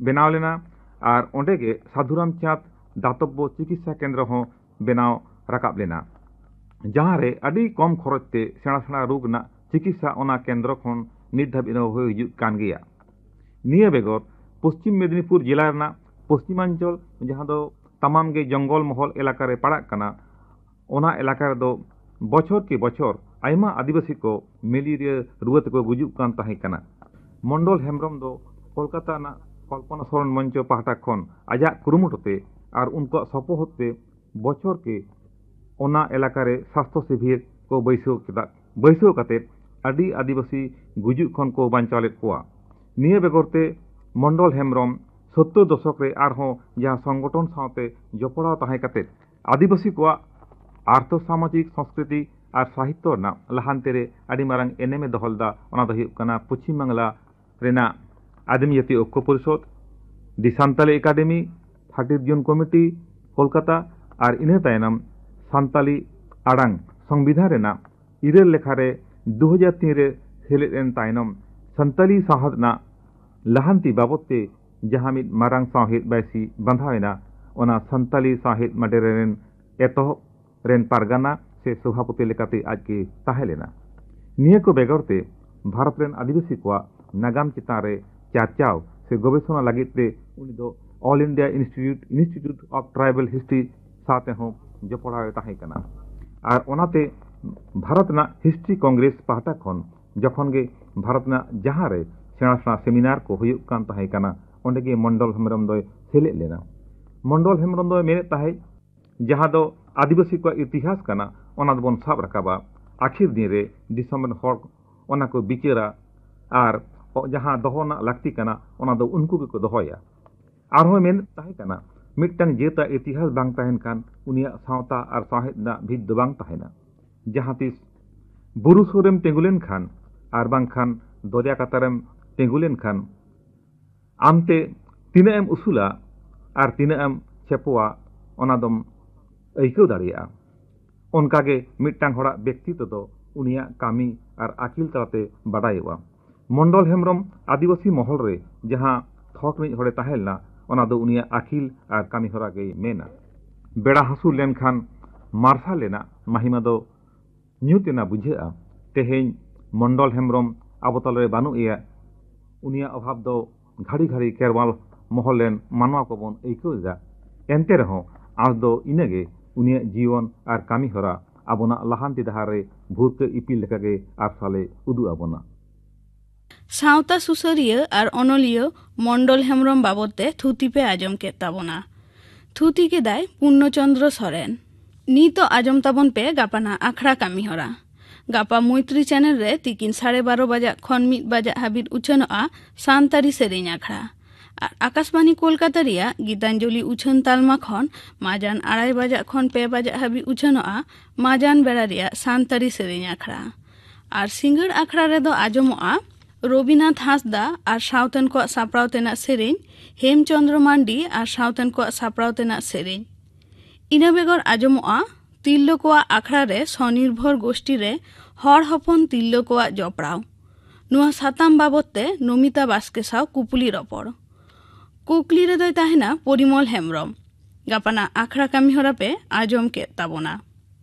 ᱵᱮᱱᱟᱣ ᱞᱮᱱᱟ ᱟᱨ ᱚᱸᱰᱮ ᱜᱮ ᱥᱟᱫᱷᱩ ᱨᱟᱢᱪᱟᱸᱫᱽ ᱫᱟᱛᱚᱵᱵᱚ ᱪᱤᱠᱤᱛᱥᱟ ᱠᱮᱱᱫᱨᱚ ᱦᱚᱸ ᱵᱮᱱᱟᱣ ᱨᱟᱠᱟᱵ ᱞᱮᱱᱟ, ᱡᱟᱦᱟᱸ ᱨᱮ ᱟᱹᱰᱤ ᱠᱚᱢ ᱠᱷᱚᱨᱚᱪ ᱛᱮ ᱥᱮᱬᱟ ᱥᱮᱬᱟ ᱨᱳᱜᱽ ᱨᱮᱱᱟᱜ ᱪᱤᱠᱤᱛᱥᱟ ᱚᱱᱟ ᱠᱮᱱᱫᱨᱚ ᱠᱷᱚᱱ ᱱᱤᱛ ᱫᱷᱟᱹᱵᱤᱡ ᱨᱮᱦᱚᱸ ᱦᱩᱭ ᱦᱤᱡᱩᱜ ᱠᱟᱱ ᱜᱮᱭᱟ᱾ ᱱᱤᱭᱟᱹ ᱵᱮᱜᱚᱨ ᱯᱚᱥᱪᱤᱢ ᱢᱮᱫᱽᱱᱤᱯᱩᱨ ᱡᱮᱞᱟ ᱨᱮᱱᱟᱜ ᱯᱚᱥᱪᱤᱢᱟᱧᱪᱚᱞ, ᱡᱟᱦᱟᱸ ᱫᱚ ᱛᱟᱢᱟᱢ ᱜᱮ ᱡᱚᱝᱜᱚᱞ ᱢᱚᱦᱚᱞ ᱮᱞᱟᱠᱟ ᱨᱮ ᱯᱟᱲᱟᱜ ᱠᱟᱱᱟ, ᱚᱱᱟ ᱮᱞᱟᱠᱟ ᱨᱮᱫᱚ ᱵᱚᱪᱷᱚᱨ ᱠᱤ ᱵᱚᱪᱷᱚᱨ ᱟᱭᱢᱟ ᱟᱹᱫᱤᱵᱟᱹᱥᱤ ᱠᱚ ᱢᱮᱞᱮᱨᱤᱭᱟ ᱨᱩᱣᱟᱹ ᱛᱮᱠᱚ ᱜᱩᱡᱩᱜ ᱠᱟᱱ ᱛᱟᱦᱮᱸ ᱠᱟᱱᱟ᱾ ᱢᱚᱱᱰᱚᱞ ᱦᱮᱢᱵᱨᱚᱢ ᱫᱚ ᱠᱳᱞᱠᱟᱛᱟ ᱨᱮᱱᱟᱜ ᱠᱚᱞᱯᱚᱱᱟ ᱥᱚᱨᱚᱱ ᱢᱚᱧᱪᱚ ᱯᱟᱦᱴᱟ ᱠᱷᱚᱱ ᱟᱡᱟᱜ ᱠᱩᱨᱩᱢᱩᱴᱩ ᱛᱮ ᱟᱨ ᱩᱱᱠᱩᱣᱟᱜ ᱥᱚᱯᱚᱦᱚᱫ ᱛᱮ ᱵᱚᱪᱷᱚᱨ ᱠᱮ ᱚᱱᱟ ᱮᱞᱟᱠᱟ ᱨᱮ ᱥᱟᱥᱛᱷᱚ ᱥᱤᱵᱤᱨ ᱠᱚ ᱵᱟᱹᱭᱥᱟᱹᱣ ᱠᱮᱫᱟ᱾ ᱵᱟᱹᱭᱥᱟᱹᱣ ᱠᱟᱛᱮ ᱟᱹᱰᱤ ᱟᱹᱫᱤᱵᱟᱹᱥᱤ ᱜᱩᱡᱩᱜ ᱠᱷᱚᱱ ᱠᱚ ᱵᱟᱧᱪᱟᱣ ᱞᱮᱫ ᱠᱚᱣᱟ᱾ ᱱᱤᱭᱟᱹ ᱵᱮᱜᱚᱨ ᱛᱮ ᱢᱚᱱᱰᱚᱞ ᱦᱮᱢᱵᱨᱚᱢ ᱥᱳᱛᱛᱚᱨ ᱫᱚᱥᱚᱠ ᱨᱮ ᱟᱨᱦᱚᱸ ᱡᱟᱦᱟᱸ ᱥᱚᱝᱜᱚᱴᱷᱚᱱ ᱥᱟᱶᱛᱮ ᱡᱚᱯᱲᱟᱣ ᱛᱟᱦᱮᱸ ᱠᱟᱛᱮ ᱟᱹᱫᱤᱵᱟᱹᱥᱤ ᱠᱚᱣᱟᱜ ᱟᱨᱛᱷᱚ ᱥᱟᱢᱟᱡᱤᱠ ᱥᱚᱝᱥᱠᱨᱤᱛᱤ ᱟᱨ ᱥᱟᱦᱤᱛᱛᱚ ᱨᱮᱱᱟᱜ ᱞᱟᱦᱟᱱᱛᱤ ᱨᱮ ᱟᱹᱰᱤ ᱢᱟᱨᱟᱝ ᱮᱱᱮᱢ ᱮ ᱫᱚᱦᱚ ᱞᱮᱫᱟ, ᱚᱱᱟ ᱫᱚ ᱦᱩᱭᱩᱜ ᱠᱟᱱᱟ ᱯᱚᱪᱷᱤᱢ ᱵᱟᱝᱞᱟ ᱨᱮᱱᱟᱜ ᱟᱹᱫᱤᱢ ᱡᱟᱹᱛᱤ ᱚᱠᱠᱷᱚ ᱯᱚᱨᱤᱥᱚᱫᱽ, ᱫᱤ ᱥᱟᱱᱛᱟᱞᱤ ᱮᱠᱟᱰᱮᱢᱤ, ᱛᱷᱟᱨᱴᱤ ᱡᱩᱱ ᱠᱚᱢᱤᱴᱤ, ᱠᱳᱞᱠᱟᱛᱟ ᱟᱨ ᱤᱱᱟᱹ ᱛᱟᱭᱱᱚᱢ ᱥᱟᱱᱛᱟᱞᱤ ᱟᱲᱟᱝ ᱥᱚᱝᱵᱤᱫᱷᱟᱱ ᱨᱮᱱᱟᱜ ᱤᱨᱟᱹᱞ ᱞᱮᱠᱷᱟ ᱨᱮ ᱫᱩ ᱦᱟᱡᱟᱨ ᱛᱤᱱ ᱨᱮ ᱥᱮᱞᱮᱫ ᱮᱱ ᱛᱟᱭᱱᱚᱢ ᱥᱟᱱᱛᱟᱞᱤ ᱥᱟᱶᱦᱮᱫ ᱨᱮᱱᱟᱜ ᱞᱟᱦᱟᱱᱛᱤ ᱵᱟᱵᱚᱛ ᱛᱮ ᱡᱟᱦᱟᱸ ᱢᱤᱫ ᱢᱟᱨᱟᱝ ᱥᱟᱶᱦᱮᱫ ᱵᱟᱭᱥᱤ ᱵᱟᱸᱫᱷᱟᱣ ᱮᱱᱟ, ᱚᱱᱟ ᱥᱟᱱᱛᱟᱞᱤ ᱥᱟᱶᱦᱮᱫ ᱢᱟᱰᱮᱨ ᱨᱮᱱ ᱮᱛᱚᱦᱚᱵ ᱨᱮᱱ ᱯᱟᱨᱜᱟᱱᱟ ᱥᱮ ᱥᱚᱵᱷᱟᱯᱚᱛᱤ ᱞᱮᱠᱟᱛᱮ ᱟᱡ ᱜᱮ ᱛᱟᱦᱮᱸ ᱞᱮᱱᱟ᱾ ᱱᱤᱭᱟᱹ ᱠᱚ ᱵᱮᱜᱚᱨ ᱛᱮ ᱵᱷᱟᱨᱚᱛ ᱨᱮᱱ ᱟᱹᱫᱤᱵᱟᱹᱥᱤ ᱠᱚᱣᱟᱜ ᱱᱟᱜᱟᱢ ᱪᱮᱛᱟᱱ ᱨᱮ ᱪᱟᱨᱪᱟᱣ ᱥᱮ ᱜᱚᱵᱮᱥᱚᱱᱟ ᱞᱟᱹᱜᱤᱫ ᱛᱮ ᱩᱱᱤ ᱫᱚ All India Institute, Institute of Tribal History ᱥᱟᱶᱛᱮ ᱦᱚᱸ ᱡᱚᱯᱲᱟᱣ ᱮ ᱛᱟᱦᱮᱸ ᱠᱟᱱᱟ᱾ ᱟᱨ ᱚᱱᱟᱛᱮ ᱵᱷᱟᱨᱚᱛ ᱨᱮᱱᱟᱜ ᱦᱤᱥᱴᱨᱤ ᱠᱚᱝᱜᱨᱮᱥ ᱯᱟᱦᱴᱟ ᱠᱷᱚᱱ ᱡᱚᱠᱷᱚᱱ ᱜᱮ ᱵᱷᱟᱨᱚᱛ ᱨᱮᱱᱟᱜ ᱡᱟᱦᱟᱸ ᱨᱮ ᱥᱮᱬᱟ ᱥᱮᱬᱟ ᱥᱮᱢᱤᱱᱟᱨ ᱠᱚ ᱦᱩᱭᱩᱜ ᱠᱟᱱ ᱛᱟᱦᱮᱸ ᱠᱟᱱᱟ, ᱚᱸᱰᱮ ᱜᱮ ᱢᱚᱱᱰᱚᱞ ᱦᱮᱢᱵᱨᱚᱢ ᱫᱚᱭ ᱥᱮᱞᱮᱫ ᱞᱮᱱᱟ᱾ ᱢᱚᱱᱰᱚᱞ ᱦᱮᱢᱵᱨᱚᱢ ᱫᱚᱭ ᱢᱮᱱᱮᱫ ᱛᱟᱦᱮᱸᱫ, ᱡᱟᱦᱟᱸ ᱫᱚ ᱟᱹᱫᱤᱵᱟᱹᱥᱤ ᱠᱚᱣᱟᱜ ᱤᱛᱤᱦᱟᱥ ᱠᱟᱱᱟ, ᱚᱱᱟ ᱫᱚᱵᱚᱱ ᱥᱟᱵ ᱨᱟᱠᱟᱵᱟ᱾ ᱟᱹᱠᱷᱤᱨ ᱫᱤᱱ ᱨᱮ ᱫᱤᱥᱚᱢ ᱨᱮᱱ ᱦᱚᱲ ᱚᱱᱟ ᱠᱚ ᱵᱤᱪᱟᱹᱨᱟ ᱟᱨ ᱡᱟᱦᱟᱸ ᱫᱚᱦᱚ ᱨᱮᱱᱟᱜ ᱞᱟᱹᱠᱛᱤ ᱠᱟᱱᱟ, ᱚᱱᱟ ᱫᱚ ᱩᱱᱠᱩ ᱜᱮᱠᱚ ᱫᱚᱦᱚᱭᱟ᱾ ᱟᱨᱦᱚᱸ ᱢᱮᱱ ᱛᱟᱦᱮᱸ ᱠᱟᱱᱟ, ᱢᱤᱫᱴᱟᱝ ᱡᱟᱹᱛᱟᱜ ᱤᱛᱤᱦᱟᱥ ᱵᱟᱝ ᱛᱟᱦᱮᱱ ᱠᱷᱟᱱ ᱩᱱᱤᱭᱟᱜ ᱥᱟᱶᱛᱟ ᱟᱨ ᱥᱟᱶᱦᱮᱫ ᱨᱮᱱᱟᱜ ᱵᱷᱤᱛ ᱫᱚ ᱵᱟᱝ ᱛᱟᱦᱮᱱᱟ᱾ ᱡᱟᱦᱟᱸ ᱛᱤᱥ ᱵᱩᱨᱩ ᱥᱩᱨ ᱨᱮᱢ ᱛᱤᱸᱜᱩ ᱞᱮᱱᱠᱷᱟᱱ ᱟᱨ ᱵᱟᱝᱠᱷᱟᱱ ᱫᱚᱨᱭᱟ ᱠᱟᱛᱟᱨᱮᱢ ᱛᱤᱸᱜᱩ ᱞᱮᱱᱠᱷᱟᱱ ᱟᱢᱛᱮ ᱛᱤᱱᱟᱹᱜ ᱮᱢ ᱩᱥᱩᱞᱟ ᱟᱨ ᱛᱤᱱᱟᱹᱜ ᱮᱢ ᱪᱷᱮᱯᱚᱣᱟ, ᱚᱱᱟ ᱫᱚᱢ ᱟᱹᱭᱠᱟᱹᱣ ᱫᱟᱲᱮᱭᱟᱜᱼᱟ᱾ ᱚᱱᱠᱟᱜᱮ ᱢᱤᱫᱴᱟᱝ ᱦᱚᱲᱟᱜ ᱵᱮᱠᱛᱤᱛᱛᱚ ᱫᱚ ᱩᱱᱤᱭᱟᱜ ᱠᱟᱹᱢᱤ ᱟᱨ ᱟᱹᱠᱤᱞ ᱛᱟᱞᱟᱛᱮ ᱵᱟᱰᱟᱭᱚᱜᱼᱟ᱾ ᱢᱚᱱᱰᱚᱞ ᱦᱮᱢᱵᱨᱚᱢ ᱟᱹᱫᱤᱵᱟᱹᱥᱤ ᱢᱚᱦᱚᱞ ᱨᱮ ᱡᱟᱦᱟᱸ ᱛᱷᱚᱠ ᱨᱤᱱᱤᱡ ᱦᱚᱲᱮ ᱛᱟᱦᱮᱸ ᱞᱮᱱᱟ, ᱚᱱᱟ ᱫᱚ ᱩᱱᱤᱭᱟᱜ ᱟᱹᱠᱤᱞ ᱟᱨ ᱠᱟᱹᱢᱤ ᱦᱚᱨᱟ ᱜᱮᱭ ᱢᱮᱱᱟ᱾ ᱵᱮᱲᱟ ᱦᱟᱹᱥᱩᱨ ᱞᱮᱱᱠᱷᱟᱱ ᱢᱟᱨᱥᱟᱞ ᱨᱮᱱᱟᱜ ᱢᱟᱦᱤᱢᱟ ᱫᱚ ᱧᱩᱛ ᱮᱱᱟ ᱵᱩᱡᱷᱟᱹᱜᱼᱟ᱾ ᱛᱮᱦᱮᱧ ᱢᱚᱱᱰᱚᱞ ᱦᱮᱢᱵᱨᱚᱢ ᱟᱵᱚ ᱛᱟᱞᱟᱨᱮ ᱵᱟᱹᱱᱩᱜ ᱮᱭᱟ, ᱩᱱᱤᱭᱟᱜ ᱚᱵᱷᱟᱵᱽ ᱫᱚ ᱜᱷᱟᱹᱲᱤ ᱜᱷᱟᱹᱲᱤ ᱠᱷᱮᱨᱣᱟᱞ ᱢᱚᱦᱚᱞ ᱨᱮᱱ ᱢᱟᱱᱣᱟ ᱠᱚᱵᱚᱱ ᱟᱹᱭᱠᱟᱹᱣ ᱮᱫᱟ᱾ ᱮᱱᱛᱮ ᱨᱮᱦᱚᱸ ᱟᱸᱥ ᱫᱚ ᱤᱱᱟᱹᱜᱮ, ᱩᱱᱤᱭᱟᱜ ᱡᱤᱭᱚᱱ ᱟᱨ ᱠᱟᱹᱢᱤ ᱦᱚᱨᱟ ᱟᱵᱚᱱᱟᱜ ᱞᱟᱦᱟᱱᱛᱤ ᱰᱟᱦᱟᱨ ᱨᱮ ᱵᱷᱩᱨᱠᱟᱹ ᱤᱯᱤᱞ ᱞᱮᱠᱟᱜᱮ ᱟᱨᱥᱟᱞᱮ ᱩᱫᱩᱜ ᱟᱵᱚᱱᱟ᱾ ᱥᱟᱶᱛᱟ ᱥᱩᱥᱟᱹᱨᱤᱭᱟᱹ ᱟᱨ ᱚᱱᱚᱞᱤᱭᱟᱹ ᱢᱚᱱᱰᱚᱞ ᱦᱮᱢᱵᱽᱨᱚᱢ ᱵᱟᱵᱚᱫ ᱛᱮ ᱛᱷᱩᱛᱤ ᱯᱮ ᱟᱸᱡᱚᱢ ᱠᱮᱫ ᱛᱟᱵᱚᱱᱟ᱾ ᱛᱷᱩᱛᱤ ᱠᱮᱫᱟᱭ ᱯᱩᱨᱱᱚ ᱪᱚᱱᱫᱨᱚ ᱥᱚᱨᱮᱱ᱾ ᱱᱤᱛᱚᱜ ᱟᱸᱡᱚᱢ ᱛᱟᱵᱚᱱ ᱯᱮ ᱜᱟᱯᱟᱱᱟᱜ ᱟᱠᱷᱲᱟ ᱠᱟᱹᱢᱤ ᱦᱚᱨᱟ᱾ ᱜᱟᱯᱟ ᱢᱳᱭᱛᱨᱤ ᱪᱮᱱᱮᱞ ᱨᱮ ᱛᱤᱠᱤᱱ ᱥᱟᱲᱮ ᱵᱟᱨᱚ ᱵᱟᱡᱟᱜ ᱠᱷᱚᱱ ᱢᱤᱫ ᱵᱟᱡᱟᱜ ᱦᱟᱹᱵᱤᱡ ᱩᱪᱷᱟᱹᱱᱚᱜᱼᱟ ᱥᱟᱱᱛᱟᱲᱤ ᱥᱮᱨᱮᱧ ᱟᱠᱷᱲᱟ᱾ ᱟᱨ ᱟᱠᱟᱥᱵᱟᱱᱤ ᱠᱳᱞᱠᱟᱛᱟ ᱨᱮᱭᱟᱜ ᱜᱤᱛᱟᱧᱡᱚᱞᱤ ᱩᱪᱷᱟᱹᱱ ᱛᱟᱞᱢᱟ ᱠᱷᱚᱱ ᱢᱟᱡᱟᱱ ᱟᱲᱟᱭ ᱵᱟᱡᱟᱜ ᱠᱷᱚᱱ ᱯᱮ ᱵᱟᱡᱟᱜ ᱦᱟᱹᱵᱤᱡ ᱩᱪᱷᱟᱹᱱᱚᱜᱼᱟ ᱢᱟᱡᱟᱱ ᱵᱮᱲᱟ ᱨᱮᱭᱟᱜ ᱥᱟᱱᱛᱟᱲᱤ ᱥᱮᱨᱮᱧ ᱟᱠᱷᱲᱟ᱾ ᱟᱨ ᱥᱤᱸᱜᱟᱹᱲ ᱟᱠᱷᱲᱟ ᱨᱮᱫᱚ ᱟᱸᱡᱚᱢᱚᱜᱼᱟ ᱨᱚᱵᱤᱱᱟᱛᱷ ᱦᱟᱸᱥᱫᱟ ᱟᱨ ᱥᱟᱶᱛᱮᱱ ᱠᱚᱣᱟᱜ ᱥᱟᱯᱲᱟᱣ ᱛᱮᱱᱟᱜ ᱥᱮᱨᱮᱧ, ᱦᱮᱢᱪᱚᱸᱫᱽᱨᱚ ᱢᱟᱱᱰᱤ ᱟᱨ ᱥᱟᱶᱛᱮᱱ ᱠᱚᱣᱟᱜ ᱥᱟᱯᱲᱟᱣ ᱛᱮᱱᱟᱜ ᱥᱮᱨᱮᱧ᱾ ᱤᱱᱟᱹ ᱵᱮᱜᱚᱨ ᱟᱸᱡᱚᱢᱚᱜᱼᱟ ᱛᱤᱨᱞᱟᱹ ᱠᱚᱣᱟᱜ ᱟᱠᱷᱲᱟ ᱨᱮ ᱥᱚᱱᱤᱨᱵᱷᱚᱨ ᱜᱳᱥᱴᱤ ᱨᱮ ᱦᱚᱲ ᱦᱚᱯᱚᱱ ᱛᱤᱨᱞᱟᱹ ᱠᱚᱣᱟᱜ ᱡᱚᱯᱲᱟᱣ᱾ ᱱᱚᱣᱟ ᱥᱟᱛᱟᱢ ᱵᱟᱵᱚᱫ ᱛᱮ ᱱᱚᱢᱤᱛᱟ ᱵᱟᱥᱠᱮ ᱥᱟᱶ ᱠᱩᱯᱩᱞᱤ ᱨᱚᱯᱚᱲ᱾ ᱠᱩᱠᱞᱤ ᱨᱮᱫᱚᱭ ᱛᱟᱦᱮᱱᱟ ᱯᱚᱨᱤᱢᱚᱞ ᱦᱮᱢᱵᱽᱨᱚᱢ᱾ ᱜᱟᱯᱟᱱᱟᱜ ᱟᱠᱷᱲᱟ ᱠᱟᱹᱢᱤ ᱦᱚᱨᱟ ᱯᱮ ᱟᱸᱡᱚᱢ ᱠᱮᱫ ᱛᱟᱵᱚᱱᱟ᱾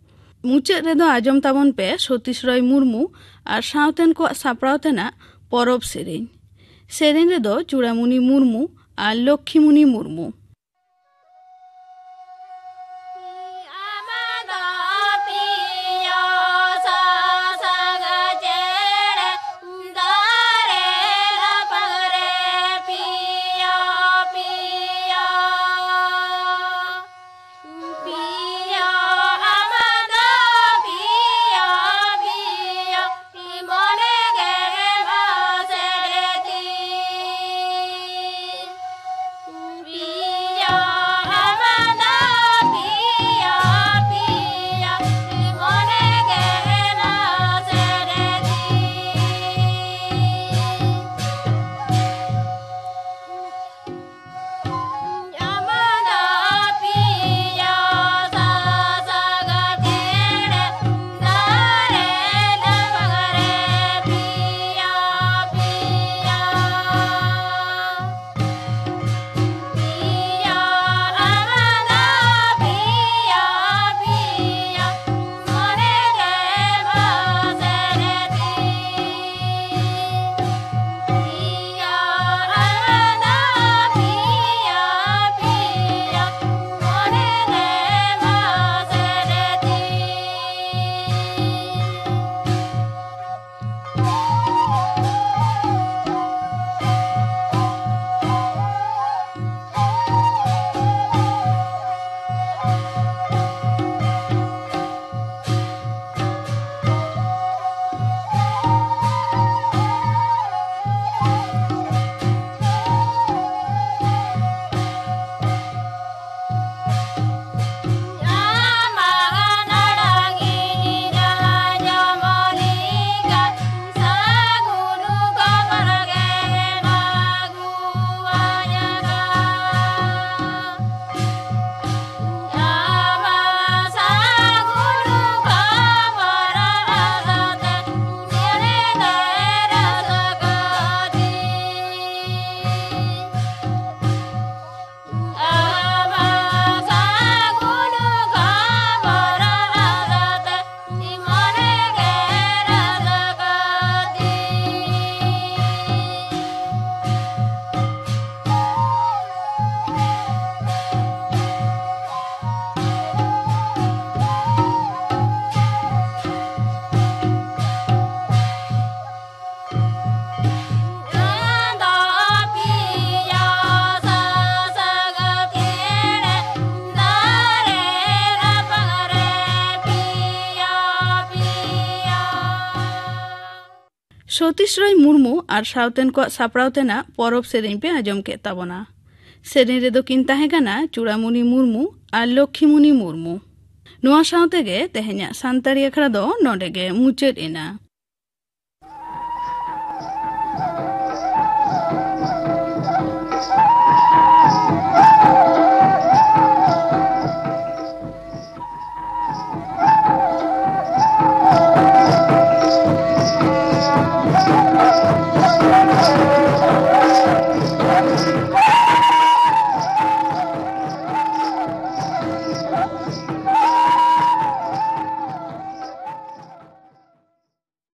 ᱢᱩᱪᱟᱹᱫ ᱨᱮᱫᱚ ᱟᱸᱡᱚᱢ ᱛᱟᱵᱚᱱ ᱯᱮ ᱥᱚᱛᱤᱥ ᱨᱚᱭ ᱢᱩᱨᱢᱩ ᱟᱨ ᱥᱟᱶᱛᱮᱱ ᱠᱚᱣᱟᱜ ᱥᱟᱯᱲᱟᱣ ᱛᱮᱱᱟᱜ ᱯᱚᱨᱚᱵᱽ ᱥᱮᱨᱮᱧ᱾ ᱥᱮᱨᱮᱧ ᱨᱮᱫᱚ ᱪᱩᱲᱟᱢᱩᱱᱤ ᱢᱩᱨᱢᱩ ᱟᱨ ᱞᱚᱠᱠᱷᱤᱢᱩᱱᱤ ᱢᱩᱨᱢᱩ᱾ ᱥᱚᱛᱤᱥ ᱨᱚᱭ ᱢᱩᱨᱢᱩ ᱟᱨ ᱥᱟᱶᱛᱮᱱ ᱠᱚᱣᱟᱜ ᱥᱟᱯᱲᱟᱣ ᱛᱮᱱᱟᱜ ᱯᱚᱨᱚᱵᱽ ᱥᱮᱨᱮᱧ ᱯᱮ ᱟᱸᱡᱚᱢ ᱠᱮᱫ ᱛᱟᱵᱚᱱᱟ᱾ ᱥᱮᱨᱮᱧ ᱨᱮᱫᱚ ᱠᱤᱱ ᱛᱟᱦᱮᱸ ᱠᱟᱱᱟ ᱪᱩᱲᱟᱢᱩᱱᱤ ᱢᱩᱨᱢᱩ ᱟᱨ ᱞᱚᱠᱠᱷᱤᱢᱩᱱᱤ ᱢᱩᱨᱢᱩ᱾ ᱱᱚᱣᱟ ᱥᱟᱶ ᱛᱮᱜᱮ ᱛᱮᱦᱮᱧᱟᱜ ᱥᱟᱱᱛᱟᱲᱤ ᱟᱠᱷᱲᱟ ᱫᱚ ᱱᱚᱰᱮ ᱜᱮ ᱢᱩᱪᱟᱹᱫ ᱮᱱᱟ᱾